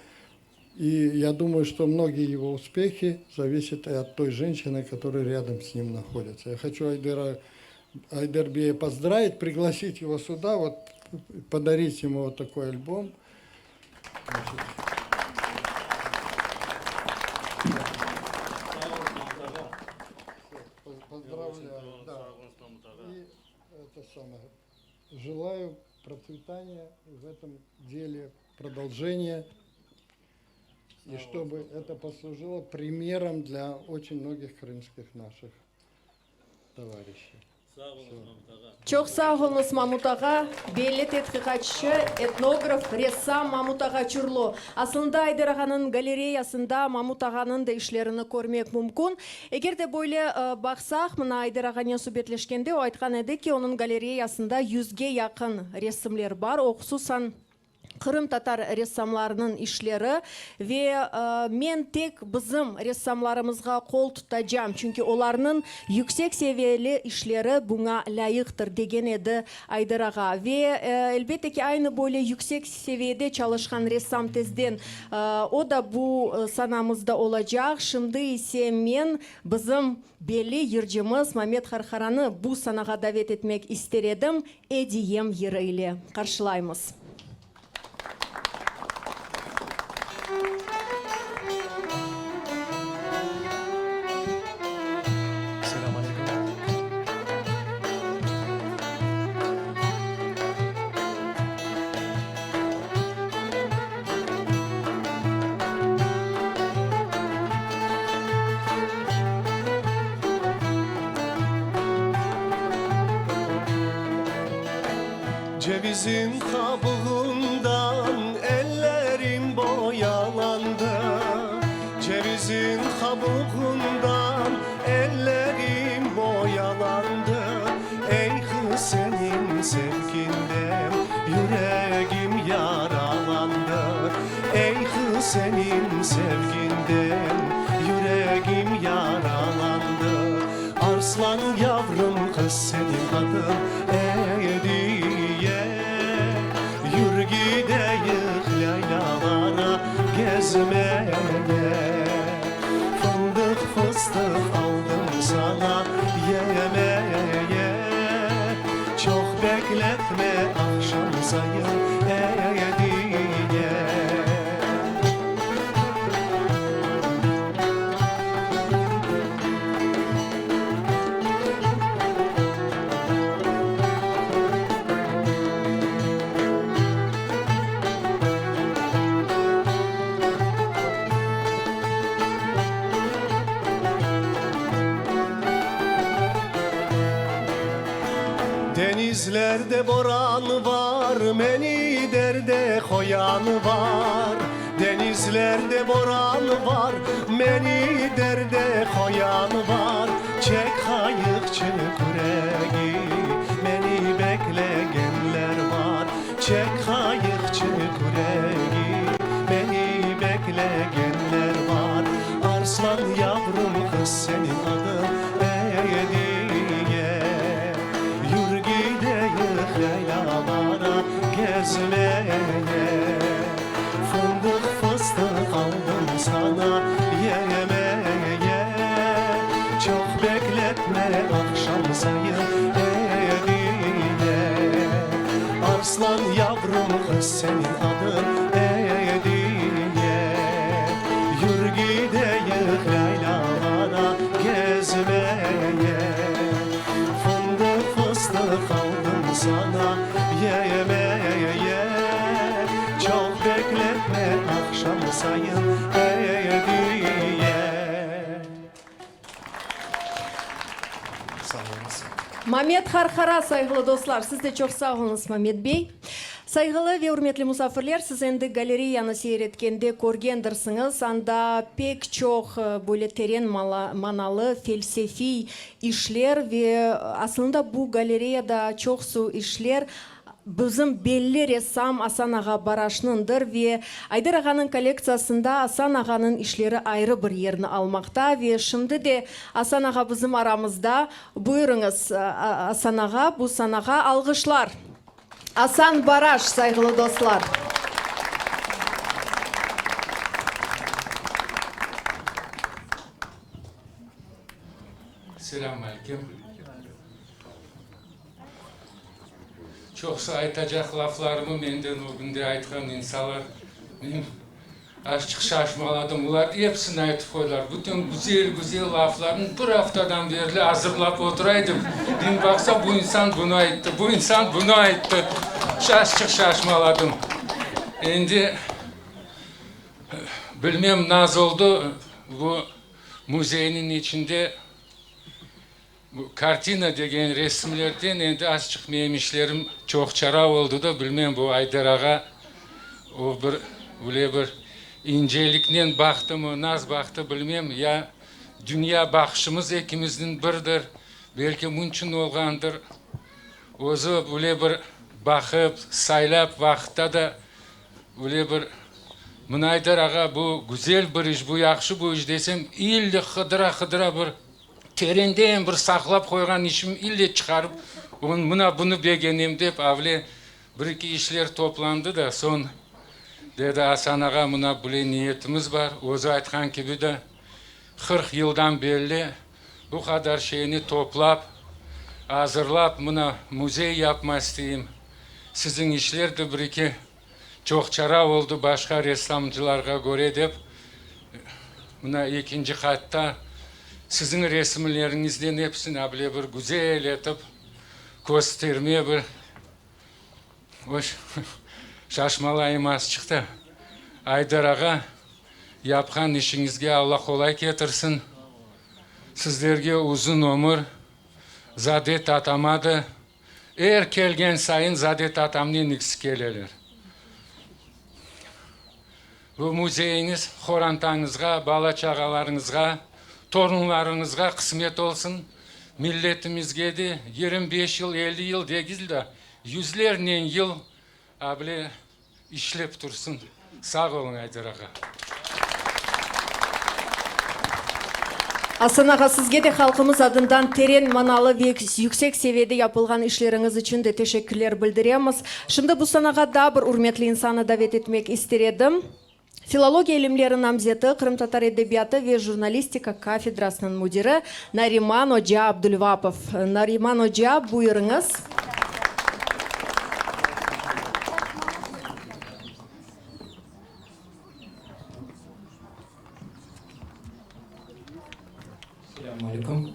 И я думаю, что многие его успехи зависят и от той женщины, которая рядом с ним находится. Я хочу Айдера, Айдер Бея поздравить, пригласить его сюда, вот подарить ему вот такой альбом. Значит, Поздравляю. Да. И это самое. Желаю процветания в этом деле, продолжения. И чтобы это послужило примером для очень многих крымских наших товарищей. Çoq sağ oluñız, Mamut ağa, belli tedqiqatçı, etnograf, ressam Mamut ağa Çurlu. Aslında Ayder ağanıñ galereyasında Mamut ağanıñ da işlerini körmek mümkün. Eger de böyle baqsaq, mına Ayder ağanen subetleşkende o aytqan edi ki, onıñ galereyasında yüzge yaqın resimler bar, o hususan qırımtatar ressamlarınıñ işleri ve men tek bizim ressamlarımızğa qol tutacam, çünki olarnıñ yüksek seviyeli işleri buña lâyıqtır, degen edi Ayder ağa. Ve, elbette ki, aynı böyle yüksek seviyede çalışqan ressam tezden o da bu sanamızda olacaq. Şimdi ise men bizim belli yırcımız Mamet Qarqaranı bu sanağa davet etmek ister edim. Ediyem yırı ile qarşılaymız. Selâm aleyküm. Cevizin qabığından ellerim boyalandı, Cevizin qabığından ellerim boyalandı. Ey qız, seniñ sevginden yüregim yaralandı, Ey qız, seniñ sevginden yüregim yaralandı. Arslan yavrum, qız seniñ adıñ Ediye, Yür gideyik yaylalara gezmeye. Fındıq, fıstıq aldım saña yemeye. Çoq bekletme, aqşam sayın Ediye. Denizlerde boran var, meni derde qoyan var. Denizlerde boran var, meni derde qoyan var. Çek qayıqçı küregi, meni beklegenler var. Çek qayıqçı küregi, meni beklegenler var. Arslan yavrum, qız seniñ adıñ Ediye. Yür gideyik yaylalara gezmeye. Fındıq, fıstıq aldım saña yemeye. Çoq bekletme, aqşam sayın Ediye. Arslan yavrum, qız seniñ adıñ Ediye. Yür gideyik yaylalara gezmeye. Fındıq, fıstıq aldım saña yemeye. Çoq bekletme, aqşam sayın Ediye. Sağ oluñız. Mamet Qarqara, sayğılı dostlar, siz de çoq sağ oluñız, Mamet bey. Sayğılı ve ürmetli musafirler, siz endi galereyanı seyir etkende körgendirsiñiz, anda pek çoq böyle teren manalı, felsefiy işler ve aslında bu galereyada çoqsu işler. Bizim belli ressam Asan ağa Baraşnıñdır ve Ayder ağanıñ kollektsiyasında Asan ağanıñ işleri ayrı bir yerni almaqta ve şimdi de Asan ağa bizim aramızda. Buyurıñız, Asan ağa, bu sanağa alğışlar. Asan Baraş, sayğılı dostlar. Selâm aleyküm. Çoqsa aytacaq laflarımı menden ögünde aytqan insalar, men azçıq şaşmaladım, olar episini aytıp qoydılar. Bütün güzel-güzel laflarnı bir aftadan berli azırlap otura edim. Men baqsam, bu insan bunı ayttı, bu insan bunı ayttı. Azçıq şaşmaladım. Endi bilmem naz oldı, bu müzeyniñ içinde Bu kartina degen resimlerden endi azçıq menim işlerim çoqçara oldı da, bilmem bu Ayder ağa o bir öyle bir inceliknen baqtımı, naz baqtı bilmem, ya dünya baqışımız ekimizniñ birdir, belki munçün olğandır. Özü öyle bir baqıp, saylap vaqıtta da öyle bir, mına Ayder ağa bu güzel bir iş, bu yahşı bu iş desem, ille qıdıra-qıdıra bir Terenden bir saqlap qoyğan işim ille çıqarıp, mına bunı begenem dep, avle bir-eki işler toplandı da, soñ, dedi Asan ağa, mına böyle niyetimiz bar, özü aytqan kibi de, 40 yıldan berli bu qadar şeyni toplap, azırlap, mına müzey yapma isteyim, siziñ işler de bir-eki çoqçara oldı başqa ressamcılarğa köre dep, mına ekinci qatta siziñ resimleriñizden episini able bir güzel etip kösterme bir hoş şaşmalayım azçıq da. Aydar ağa, yapqan işiñizge Alla qolay ketirsin, sizlerge uzun ömür, zade tatama da Er kelgen sayın zade tatamnen ikisi keleler. Bu müzeyiñiz qorantañızğa, bala-çağalarıñızğa, torunlarıñızğa qısmet olsun. Milletimizge de 25 yıl, 50 yıl degil de, yüzlernen yıl able İşlep tursın. Sağ oluñ, Ayder ağa. Asan ağa, sizge de halqımız adından teren manalı ve yüksek seviyede yapılğan işleriñiz içün de teşekkürler bildiremiz. Şimdi bu sanağa daa bir ürmetli insanı davet etmek ister edim. Filologiya ilimleri namzeti, qırımtatar edebiyatı ve jurnalistika kafedrasınıñ müdiri Nariman oca Abdulvapov. Nariman oca, buyurıñız. Selâmün aleyküm,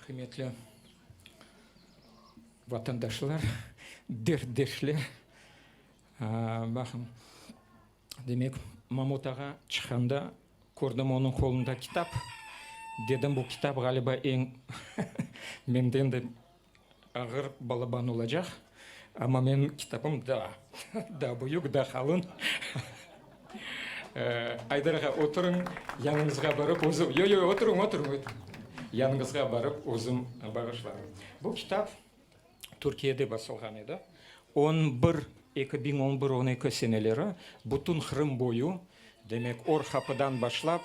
hürmetli vatandaşlar, dertdeşler. Baqıñ, demek, Mamut ağa çıqqanda kördim onıñ qolunda kitap. Dedim, bu kitap, ğaliba, eñ menden de ağır balaban olacaq. Amma menim kitabım daa, daa büyük, daa qalın. Aydar ağa, oturıñ, yanıñızğa barıp özüm, yoq, yoq, oturıñ, oturıñ, yanıñızğa barıp özüm bağışlarım. Bu kitap Türkiyede basılğan edi. On bir, 2011, on eki seneleri bütün Qırım boyu, demek, Or Qapıdan başlap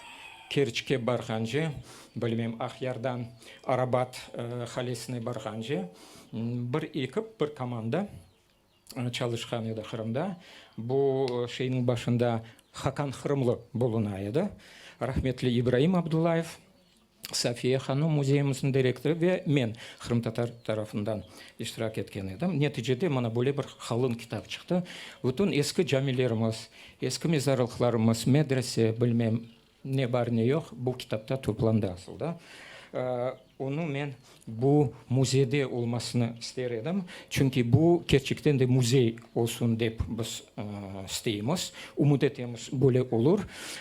Kerçke barğance, bilmem, Aqyardan Arabat qalesine barğance bir ekip, bir komanda çalışqan edi Qırımda. Bu şeyniñ başında Hakan Qırımlı buluna edi. Rahmetli İbraim Abdullayev, Safiye hanım müzeyimizniñ direktorı ve men qırımtatar tarafından iştirak etken edim. Neticede mana böyle bir qalın kitap çıqtı. Bütün eski camilerimiz, eski mezarlıqlarımız, medrese, bilmem ne bar, ne yoq, bu kitapta toplandı asılda. Onı men bu müzeyde olmasını ister edim, çünki bu kerçekten de müzey olsun dep biz isteymiz, ümüt etemiz, böyle olur.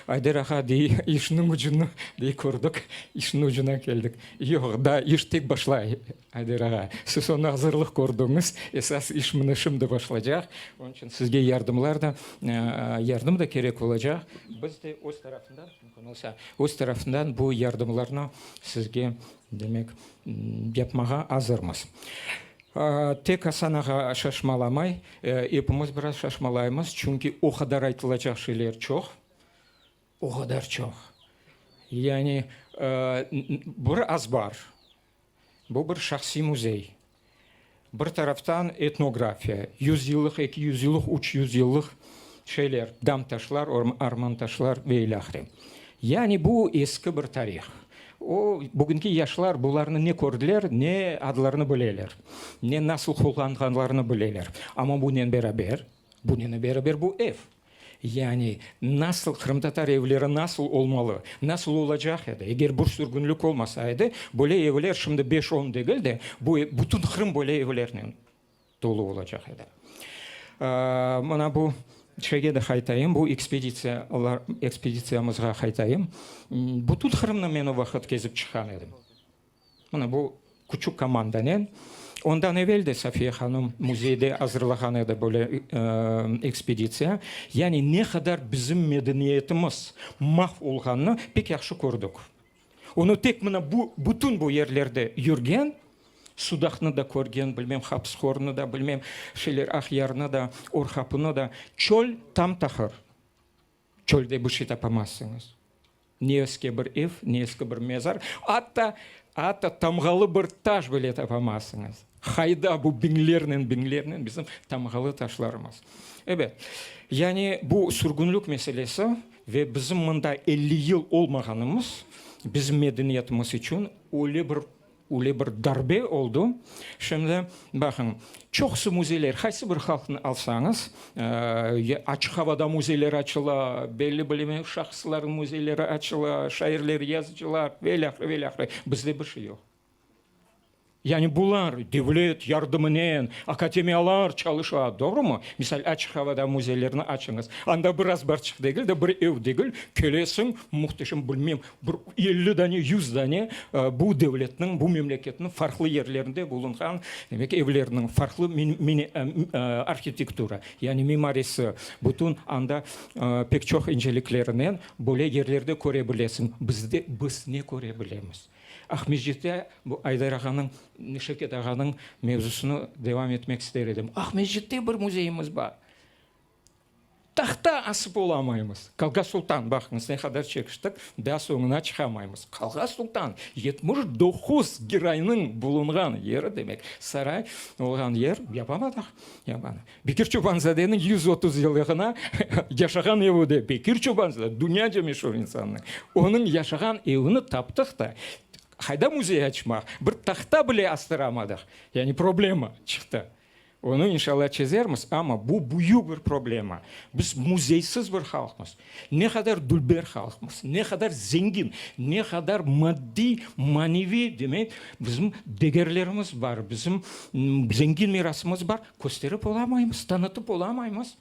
Ayder ağa dey, işniñ ucunı, dey, kördik, işniñ ucuna keldik. Yoq, daa iş tek başlay, Ayder ağa. Siz onı azırlıq kördiñiz, esas iş mına şimdi başlaycaq. Onıñ içün sizge yardımlar da, yardım da kerek olacaq. Biz de öz tarafından, mümkün olsa, öz tarafından bu yardımlarnı sizge, demek, yapmağa azırmız. Tek Asan ağa şaşmalamay, epimiz biraz şaşmalaymız, çünki o qadar aytılacaq şeyler çoq, o qadar çoq. Yani bir azbar, bu bir şahsiy müzey. Bir taraftan etnografiya, yüzyıllıq, 200 yıllıq, 300 yıllıq şeyler, dam taşlar, arman taşlar ve ilâhre. Yani bu eski bir tarih. O, bugünki yaşlar bularnı ne kördiler, ne adlarını bileler, ne nasıl qullanğanlarını bileler. Amma bunen beraber, bunen beraber bu ev. Yani nasıl qırımtatar evleri nasıl olmalı, nasıl olacaq edi, eger bir sürgünlik olmasa edi, böyle evler şimdi beş-on degil de, bu bütün Qırım böyle evlernen tolu olacaq edi. Mına bu şeyge de qaytayım, bu ekspeditsiyalar, ekspeditsiyamızğa qaytayım. Bütün Qırımnı men o vaqıt kezip çıqqan edim. Mına bu küçük komandanen. Ondan evel de Safiye hanım müzeyde azırlağan edi böyle ekspeditsiya. Yani ne qadar bizim medeniyetimiz mahv olğanını pek yahşı kördik. Onı tek mına bu bütün bu yerlerde yürgen, Sudaqnı da körgen, bilmem Hapıshornı da, bilmem şeyler Aqyarnı da, Orqapını da, çöl tam taqır. Çölde bir şey tapamazsıñız. Ne eski bir ev, ne eski bir mezar, atta, atta tamğalı bir taş bile tapamazsıñız. Qayda bu biñlernen, biñlernen bizim tamğalı taşlarımız? Ebet, yani bu sürgünlik meselesi ve bizim mında 50 yıl olmağanımız bizim medeniyetimiz içün öyle bir Öyle bir darbe oldu. Şimdi, baqıñ, çoqusı müzeyler, qaysı bir halqnı alsañız, açıq avada müzeyler açıla, belli bilmem şahıslarnıñ müzeyleri açıla, şairler, yazıcılar ve ilâhre, ve ilâhre. Bizde bir şey yoq. Yani bular devlet yardımınen, akademiyalar çalışa, doğrumı? Misal, açıq avada müzeylerni açıñız. Anda bir azbarçıq degil de, bir ev degil, kelesiñ, mühteşem, bilmem, Bir 50 dane, 100 dane bu devletniñ, bu memleketniñ farqlı yerlerinde bulunğan, demek, evlerniñ farqlı arhitektura, yani mimarisi, bütün anda pek çoq inceliklerinen böyle yerlerde köre bilesiñ. Bizde biz ne köre bilemiz? Aqmescitte bu Aydar ağanıñ, Şevket ağanıñ mevzusını devam etmek ister edim. Aqmescitte bir müzeyimiz bar. Tahta asıp olamaymız. Qalğa Sultan, baqıñız, ne qadar çekiştik, daa soñuna çıqamaymız. Qalğa Sultan, 79 Giraynıñ bulunğan yeri, demek, saray olğan yer, yapamadıq, yapamadıq. Bekir Çobanzadeniñ 130 yıllığına yaşağan evi de, Bekir Çobanzade, dünyaca meşur insannıñ, onıñ yaşağan evini taptıq da, qayda müzey açmaq, bir tahta bile astıramadıq. Yani problema çıqtı. Onı, inşallah, çezermiz, amma bu büyük bir problema. Biz müzeysiz bir halqmız. Ne qadar dülber halqmız, ne qadar zengin, ne qadar maddiy, maneviy, demek, bizim degerlerimiz bar, bizim zengin mirasımız bar, kösterip olamaymız, tanıtıp olamaymız.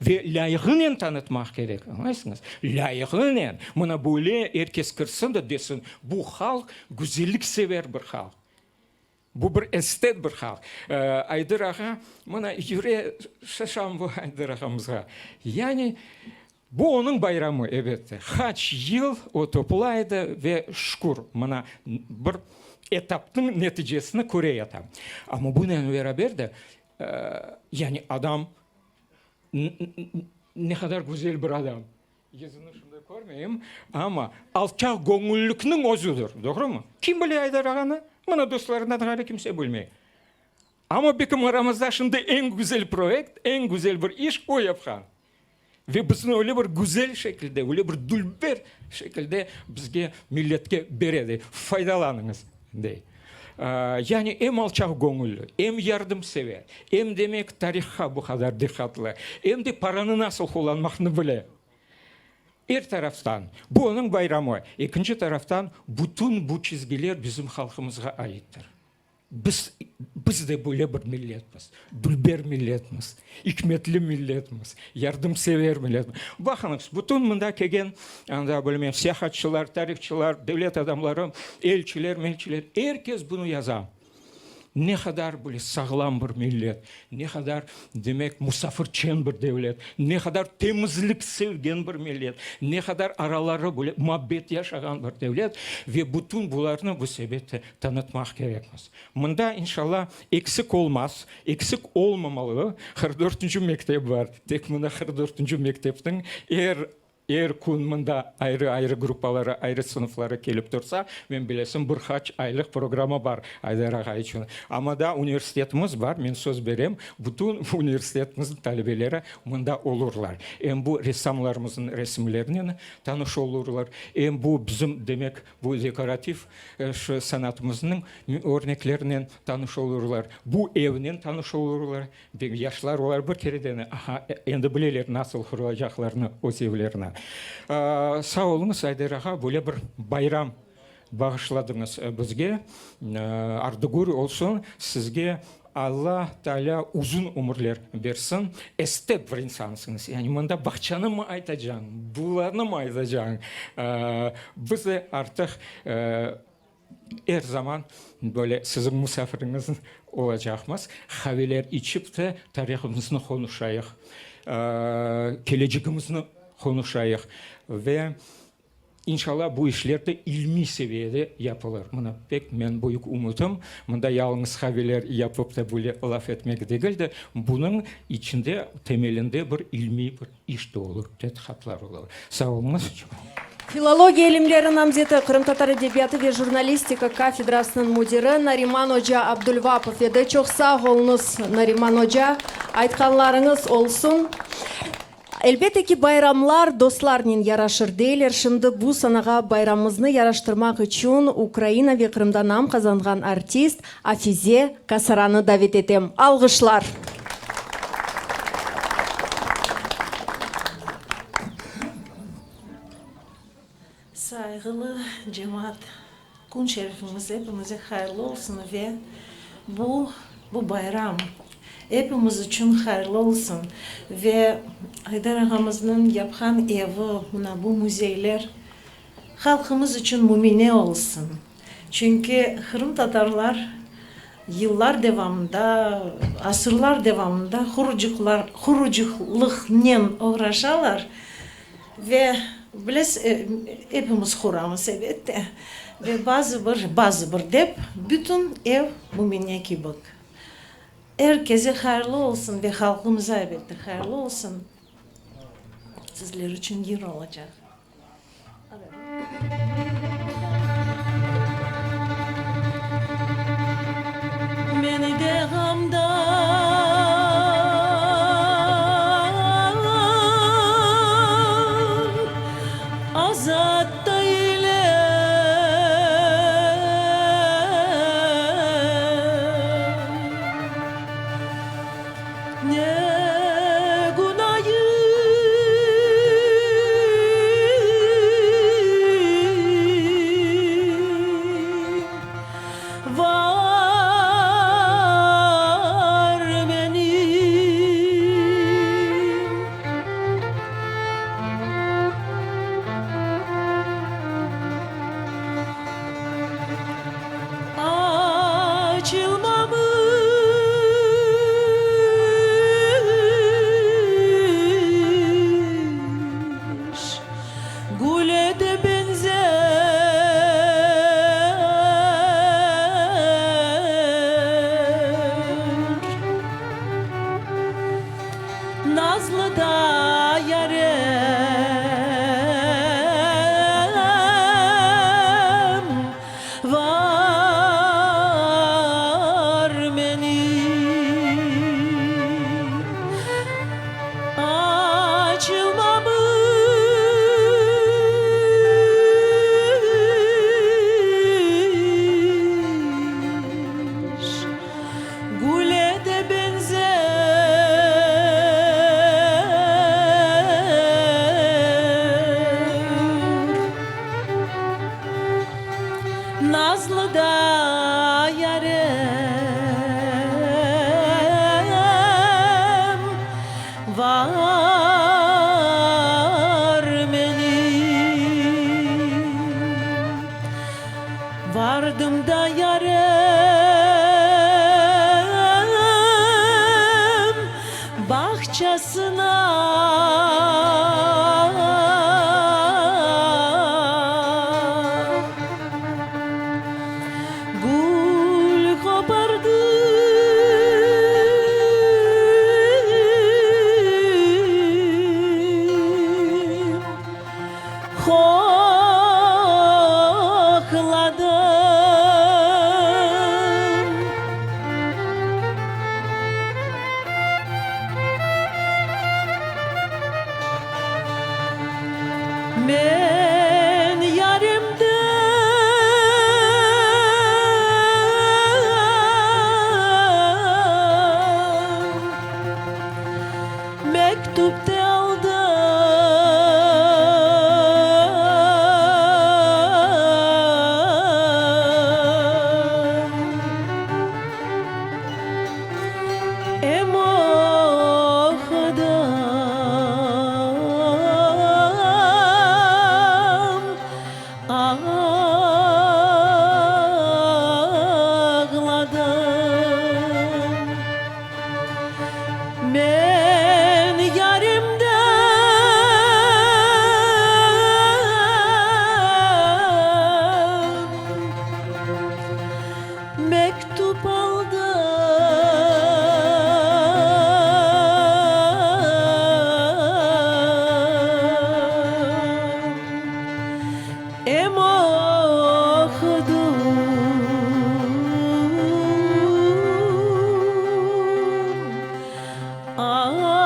Ve lâyığınen tanıtmaq kerek, añlaysıñız? Lâyığınen. Mına böyle er kes kirsin de desin, bu halq güzelliksever bir halq. Bu bir estet bir halq. Aydır ağa, mına yüre şaşam bu Aydır ağamızğa. Yani bu onıñ bayramı, elbette. Qaç yıl o toplaydı ve şükür, mına bir etapnıñ neticesini köre yata. Amma bunen beraber de, yani adam ne qadar güzel bir adam. Yüzüni şimdi körmeyim, amma alçaq göñüllikniñ özüdir, doğrumı? Kim bile Aydar ağanı? Mına dostlarından ğayrı kimse bilmey. Amma bekim aramızda şimdi eñ güzel proyekt, eñ güzel bir iş o yapqan. Ve bizni öyle bir güzel şekilde, öyle bir dülber şekilde bizge, milletke bere, dey, faydalanıñız, dey. Yani em alçaq göñülli, em yardımsever, em, demek, tarihqa bu qadar diqqatlı, em de paranı nasıl qullanmaqnı bile. Er taraftan, bu onıñ bayramı, ekinci taraftan, bütün bu çizgiler bizim halqımızğa aittir. Biz, biz de böyle bir milletmiz, dülber milletmiz, ikmetli milletmiz, yardımsever milletmiz. Baqıñız, bütün mında kelgen, anda, bilmem, seyahatçılar, tarihçılar, devlet adamları, elçiler, melçiler, er kes bunı yaza. Ne qadar böyle sağlam bir millet, ne qadar, demek, musafirçen bir devlet, ne qadar temizlik sevgen bir millet, ne qadar araları böyle muabbet yaşağan bir devlet ve bütün bularnı biz, elbette, tanıtmaq kerekmiz. Mında, inşallah, eksik olmaz, eksik olmamalı 44-nci mektep bar. Tek mına 44-nci mektepniñ er Er kün mında ayrı-ayrı gruppaları, ayrı sınıfları kelip tursa, men bilesim, bir qaç aylıq programma bar Aydar ağa içün. Amma da universitetimiz bar, men söz berem, bütün universitetimizniñ talebeleri mında olurlar. Em bu ressamlarımıznıñ resimlerinen tanış olurlar, em bu bizim, demek, bu dekorativ şu sanatımıznıñ örneklerinen tanış olurlar, bu evnen tanış olurlar. Yaşlar olar bir kereden, aha, endi bileler nasıl qurulacaqlarını öz evlerini. Sağ oluñız, Ayder ağa, böyle bir bayram bağışladıñız bizge. Ardı-gür olsun sizge, Alla Taalâ uzun ömürler bersin. Estet bir insansıñız. Yani mında bağçanımı aytacañ, bularnımı aytacañ. Biz de artıq Er zaman böyle siziñ musafiriñiz olacaqmız. Qaveler içip de tarihımıznı qonuşayıq, kelecegimizni qonuşayıq ve inşallah bu işler de ilmiy seviyede yapılır. Mına pek men büyük ümütim, mında yalıñız qaveler yapıp da böyle laf etmek degil de, bunıñ içinde, temelinde bir ilmiy bir İş de olur, tedqiqatlar olur. Sağ oluñız. Filologiya ilimleri namzeti, qırımtatar edebiyatı ve jurnalistika kafedrasınıñ müdiri Nariman oca Abdulvapov edi. Çoq sağ oluñız, Nariman oca, aytqanlarıñız olsun. Elbette ki, bayramlar dostlarnen yaraşır deyler. Şimdi bu sanağa bayramımıznı yaraştırmaq içün Ukraina ve Qırımda nam qazanğan artist Afize Kasaranı davet etem. Alğışlar! Sayğılı cemaat, kün şerifimiz epimize hayırlı olsun ve bu bu bayram epimiz içün hayırlı olsun ve Aydar ağamıznıñ yapqan evi, mına bu müzeyler halqımız içün mümine olsun. Çünki qırımtatarlar yıllar devamında, asırlar devamında qurucıqlar, qurucılıqnen oğraşalar ve, bilesiz, epimiz quramız, elbette, ve bazı bir, bazı bir dep, bütün ev mümine kibi. Er keze hayırlı olsun ve halqımıza, elbette, hayırlı olsun. Sizler içün yır olacaq. Meni de ğamdan azat da eyle. Ne günayım. Men yarimden mektüp de aldım. Em oqudım, ağladım. Men yarimden Mektüp aldım. Em oqudım, ağladım.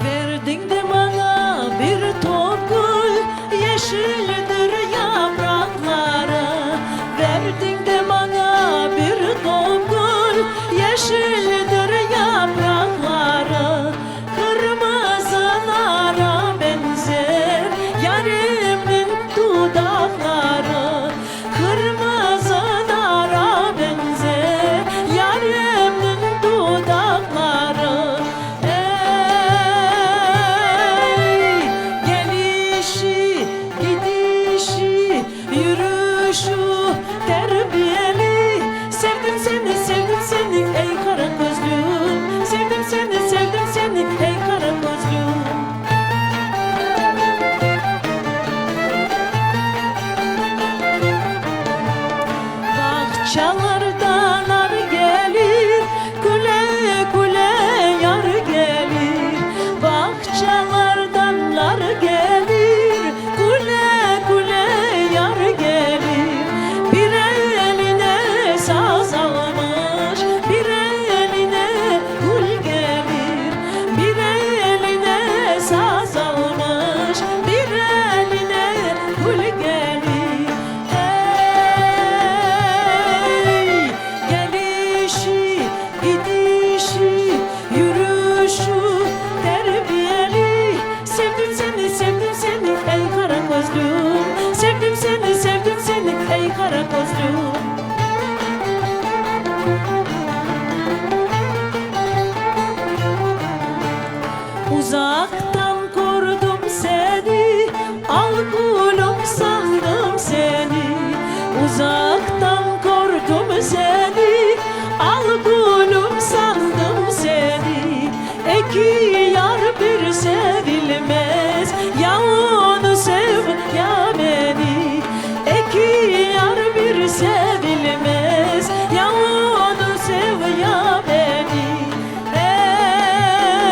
Verdiñ de maña bir top gül, Yeşildir yapraqları. Verdiñ de maña bir top gül, Yeşildir yapraqları. Qırmızı nara beñzer Yarimniñ dudaqları. Qırmızı nara beñzer Yarimniñ dudaqları. Ey, gelişi, gidişi, Yürüşü terbiyeli, Sevdim seni, sevdim seni, ey qara közlüm, Sevdim seni, sevdim seni, ey qara közlüm. Bağçalardan nar kelir, Küle-küle yar kelir. Bağçalardan nar kelir, Küle-küle yar kelir. Bir eline saz almış, Bir eline gül kelir. Bir eline saz almış, Bir eline gül kelir. Ey, gelişi, gidişi, yürüşü terbiyeli. Sevdim seni, sevdim seni, ey qara közlüm. Sevdim seni, sevdim seni, ey qara közlüm. Uzaqtan kördim seni, Al gülüm sandım seni. Uzaqtan kördim seni, Al gülüm sandım seni. Eki yar bir sevilmez, Ya onı sev, ya meni. Eki yar bir sevilmez, Ya onı sev, ya meni. Ey,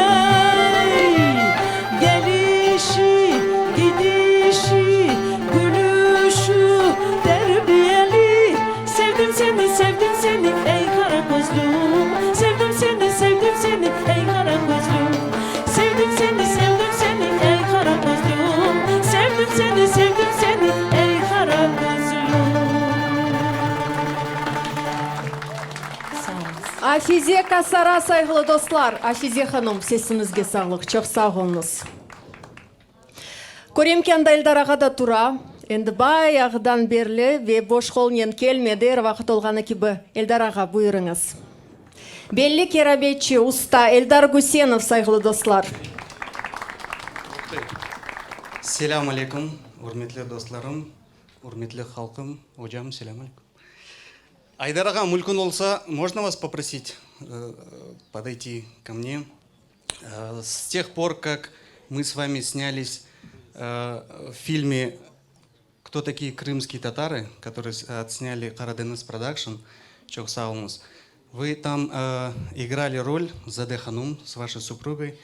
gelişi, gidişi, gülüşü terbiyeli. Sevdim seni, sevdim seni, ey qara közlüm. Sevdim seni, sevdim seni, ey qara közlüm. Sevdim seni, sevdim seni, ey qara közlüm. Sevdim seni, sevdim seni, ey qara közlüm. Sağ oluñız. Afize Kasara Sayğılı dostlar, Afize hanım, sesiñizge sağlıq, çoq sağ oluñız. Körem ki, anda Eldar ağa da tura. Endi bayağıdan berli ve boş qolnen kelmedi, er vaqıt olğanı kibi. Eldar ağa, buyurıñız. Belli kerabetçi, usta Eldar Güsenov, sayğılı dostlar. Selâm aleyküm, ürmetli dostlarım, ürmetli halqım, ocam, selâm aleyküm. Aydar ağa, mülkün olsa, можно вас попросить подойти ко мне? С тех пор, как мы с вами снялись в фильме. Кто такие крымские татары, который отсняли Karadeniz Production, Çoq sağ oluñız. Вы там э, играли роль Заде Ханум с вашей супругой,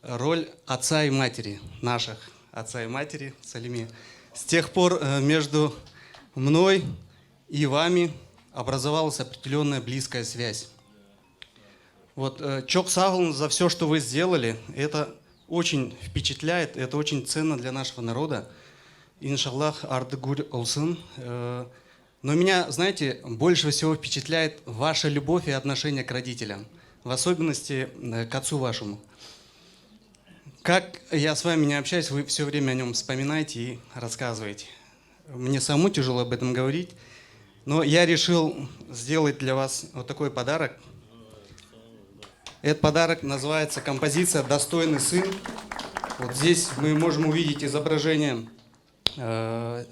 роль отца и матери, наших отца и матери, Салиме. С тех пор э, между мной и вами образовалась определенная близкая связь. Вот, э, Çoq sağ oluñ за все, что вы сделали. Это очень впечатляет, это очень ценно для нашего народа. İnşallah, ardı gür olsun. Э, но меня, знаете, больше всего впечатляет ваша любовь и отношение к родителям, в особенности э, к отцу вашему. Как я с вами не общаюсь, вы все время о нем вспоминаете и рассказываете. Мне самому тяжело об этом говорить, но я решил сделать для вас вот такой подарок. Этот подарок называется композиция «Достойный сын». Вот здесь мы можем увидеть изображение э,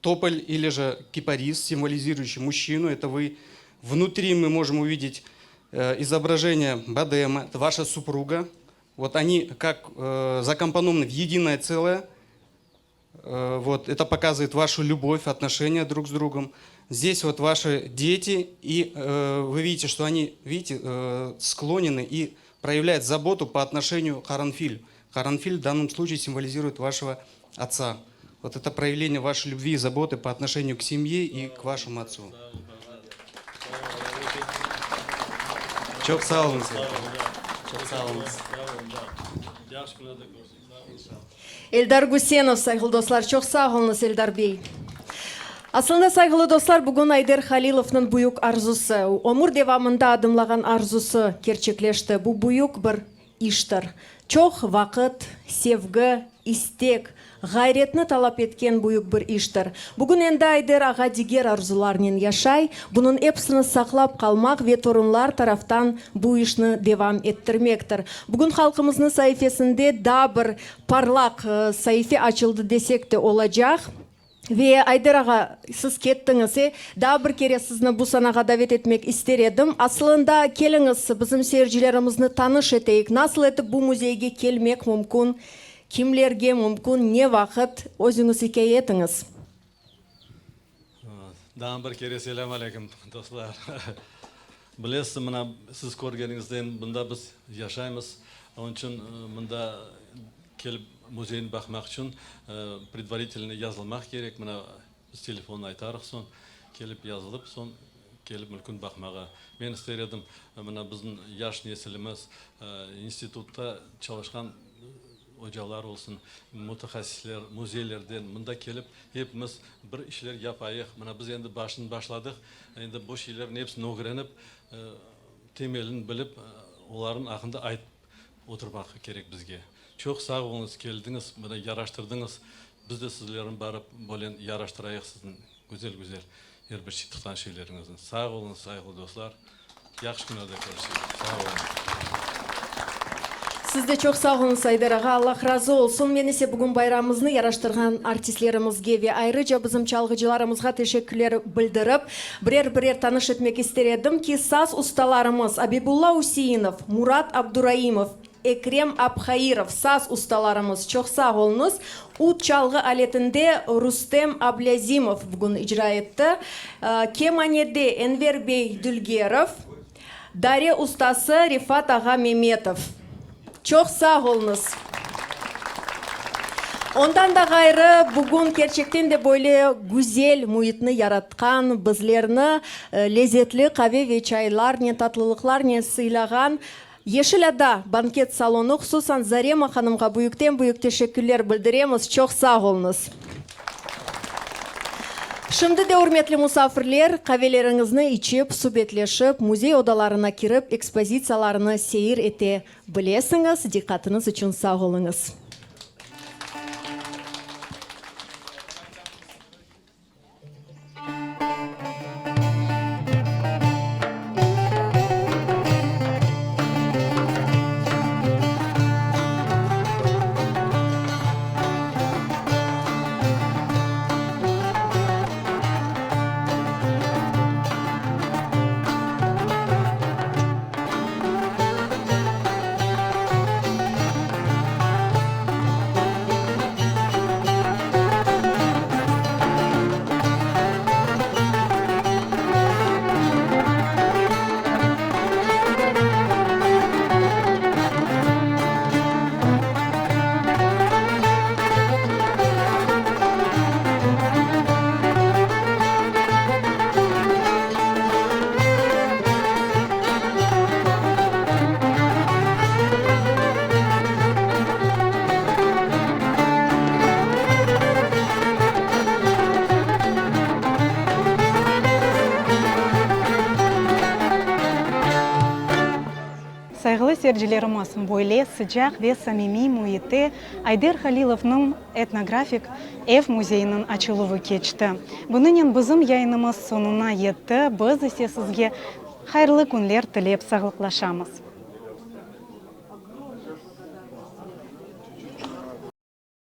тополь или же кипарис, символизирующий мужчину. Это вы. Внутри мы можем увидеть э, изображение Бадема, это ваша супруга. Вот они как э, закомпонованы в единое целое. Э, вот, это показывает вашу любовь, отношения друг с другом. Здесь вот ваши дети, и э, вы видите, что они, видите, э, склонены и проявляют заботу по отношению к Qaranfil. Qaranfil в данном случае символизирует вашего отца. Вот это проявление вашей любви и заботы по отношению к семье и к вашему отцу. Çoq sağ oluñız. Çoq sağ oluñız. Eldar Gusenov, sayğılı dostlar, çoq sağ oluñız, Eldar bey. Aslında, sayğılı dostlar, bugün Ayder Halilovnıñ büyük arzusı, ömür devamında adımlağan arzusı kerçekleşti. Bu büyük bir iştir. Çoq vaqıt, sevgi, istek, ğayretni talap etken büyük bir iştir. Bugün endi Ayder ağa diger arzularnen yaşay, bunıñ episini saqlap qalmaq ve torunlar taraftan bu işni devam ettirmektir. Bugün halqımıznıñ saifesinde daa bir parlaq saife açıldı desek de olacaq. Ve, Ayder ağa, siz kettiñiz, e? Daa bir kere sizni bu sanağa davet etmek ister edim. Asılında, keliñiz, bizim seyircilerimizni tanış eteyik, nasıl etip bu müzeyge kelmek mümkün, kimlerge mümkün, ne vaqıt, özüñiz ikâye etiñiz. Daa bir kere selâm aleyküm, dostlar. Bilesiz, mına, siz körgeniñizden, mında biz yaşaymız. Onıñ içün mında Kelip müzeyni baqmaq içün predvaritelno yazılmaq kerek, mına biz telefonnı aytarıq soñ, kelip yazılıp, soñ kelip mülkün baqmağa. Men ister edim, mına bizim yaş nesilimiz, institutta çalışqan ocalar olsun, mütehassisler, müzeylerden mında kelip hepimiz bir işler yapayıq. Mına biz endi başını başladıq, endi bu şeylerniñ hepsini ögrenip, temelini bilip, olarnıñ aqqında aytıp Oturmaq kerek bizge. Çoq sağ oluñız, keldiñiz, mına yaraştırdıñız. Biz de sizlerni barıp böyle yaraştırayıq siziñ güzel-güzel er bir şey tutqan şeyleriñizni. Sağ oluñız, sayğılı dostlar. Yahşı künlerde körüşeyik. Sağ oluñız. Siz de çoq sağ oluñız, Ayder ağa, Allah razı olsun. Men ise bugün bayramımıznı yaraştırğan artistlerimizge ve ayrıca bizim çalğıcılarımızğa teşekkürler bildirip, Birer-birer tanış etmek ister edim ki, saz ustalarımız Abibulla Üseinov, Murat Abduraimov, Ekrem Abhairov, saz ustalarımız, çoq sağ oluñız. Ud çalğı aletinde Rustem Ablâzimov bugün icra etti. Kemanede Enver bey Dülgerov, dare ustası Refat ağa Memetov. Çoq sağ oluñız. Ondan da ğayrı, bugün kerçekten de böyle güzel müitni yaratqan, bizlerni lezetli qave ve çaylarnen, tatlılıqlarnen sıylağan Yeşil ada banket salonı, hususan Zarema hanımğa büyükten-büyük teşekkürler bildiremiz. Çoq sağ oluñız. Şimdi de, ürmetli musafirler, qaveleriñizni içip, subetleşip, müzey odalarına kirip, ekspozitsiyalarını seyir ete bilesiñiz. Diqqatıñız içün sağ oluñız. Sayğılı seyircilerimiz, böyle sıcaq ve samimiy müitte Ayder Halilovnıñ etnografik ev müzeyiniñ açıluvı keçti. Bunınen bizim yayınımız soñuna yetti, biz ise sizge hayırlı künler tilep sağlıqlaşamız.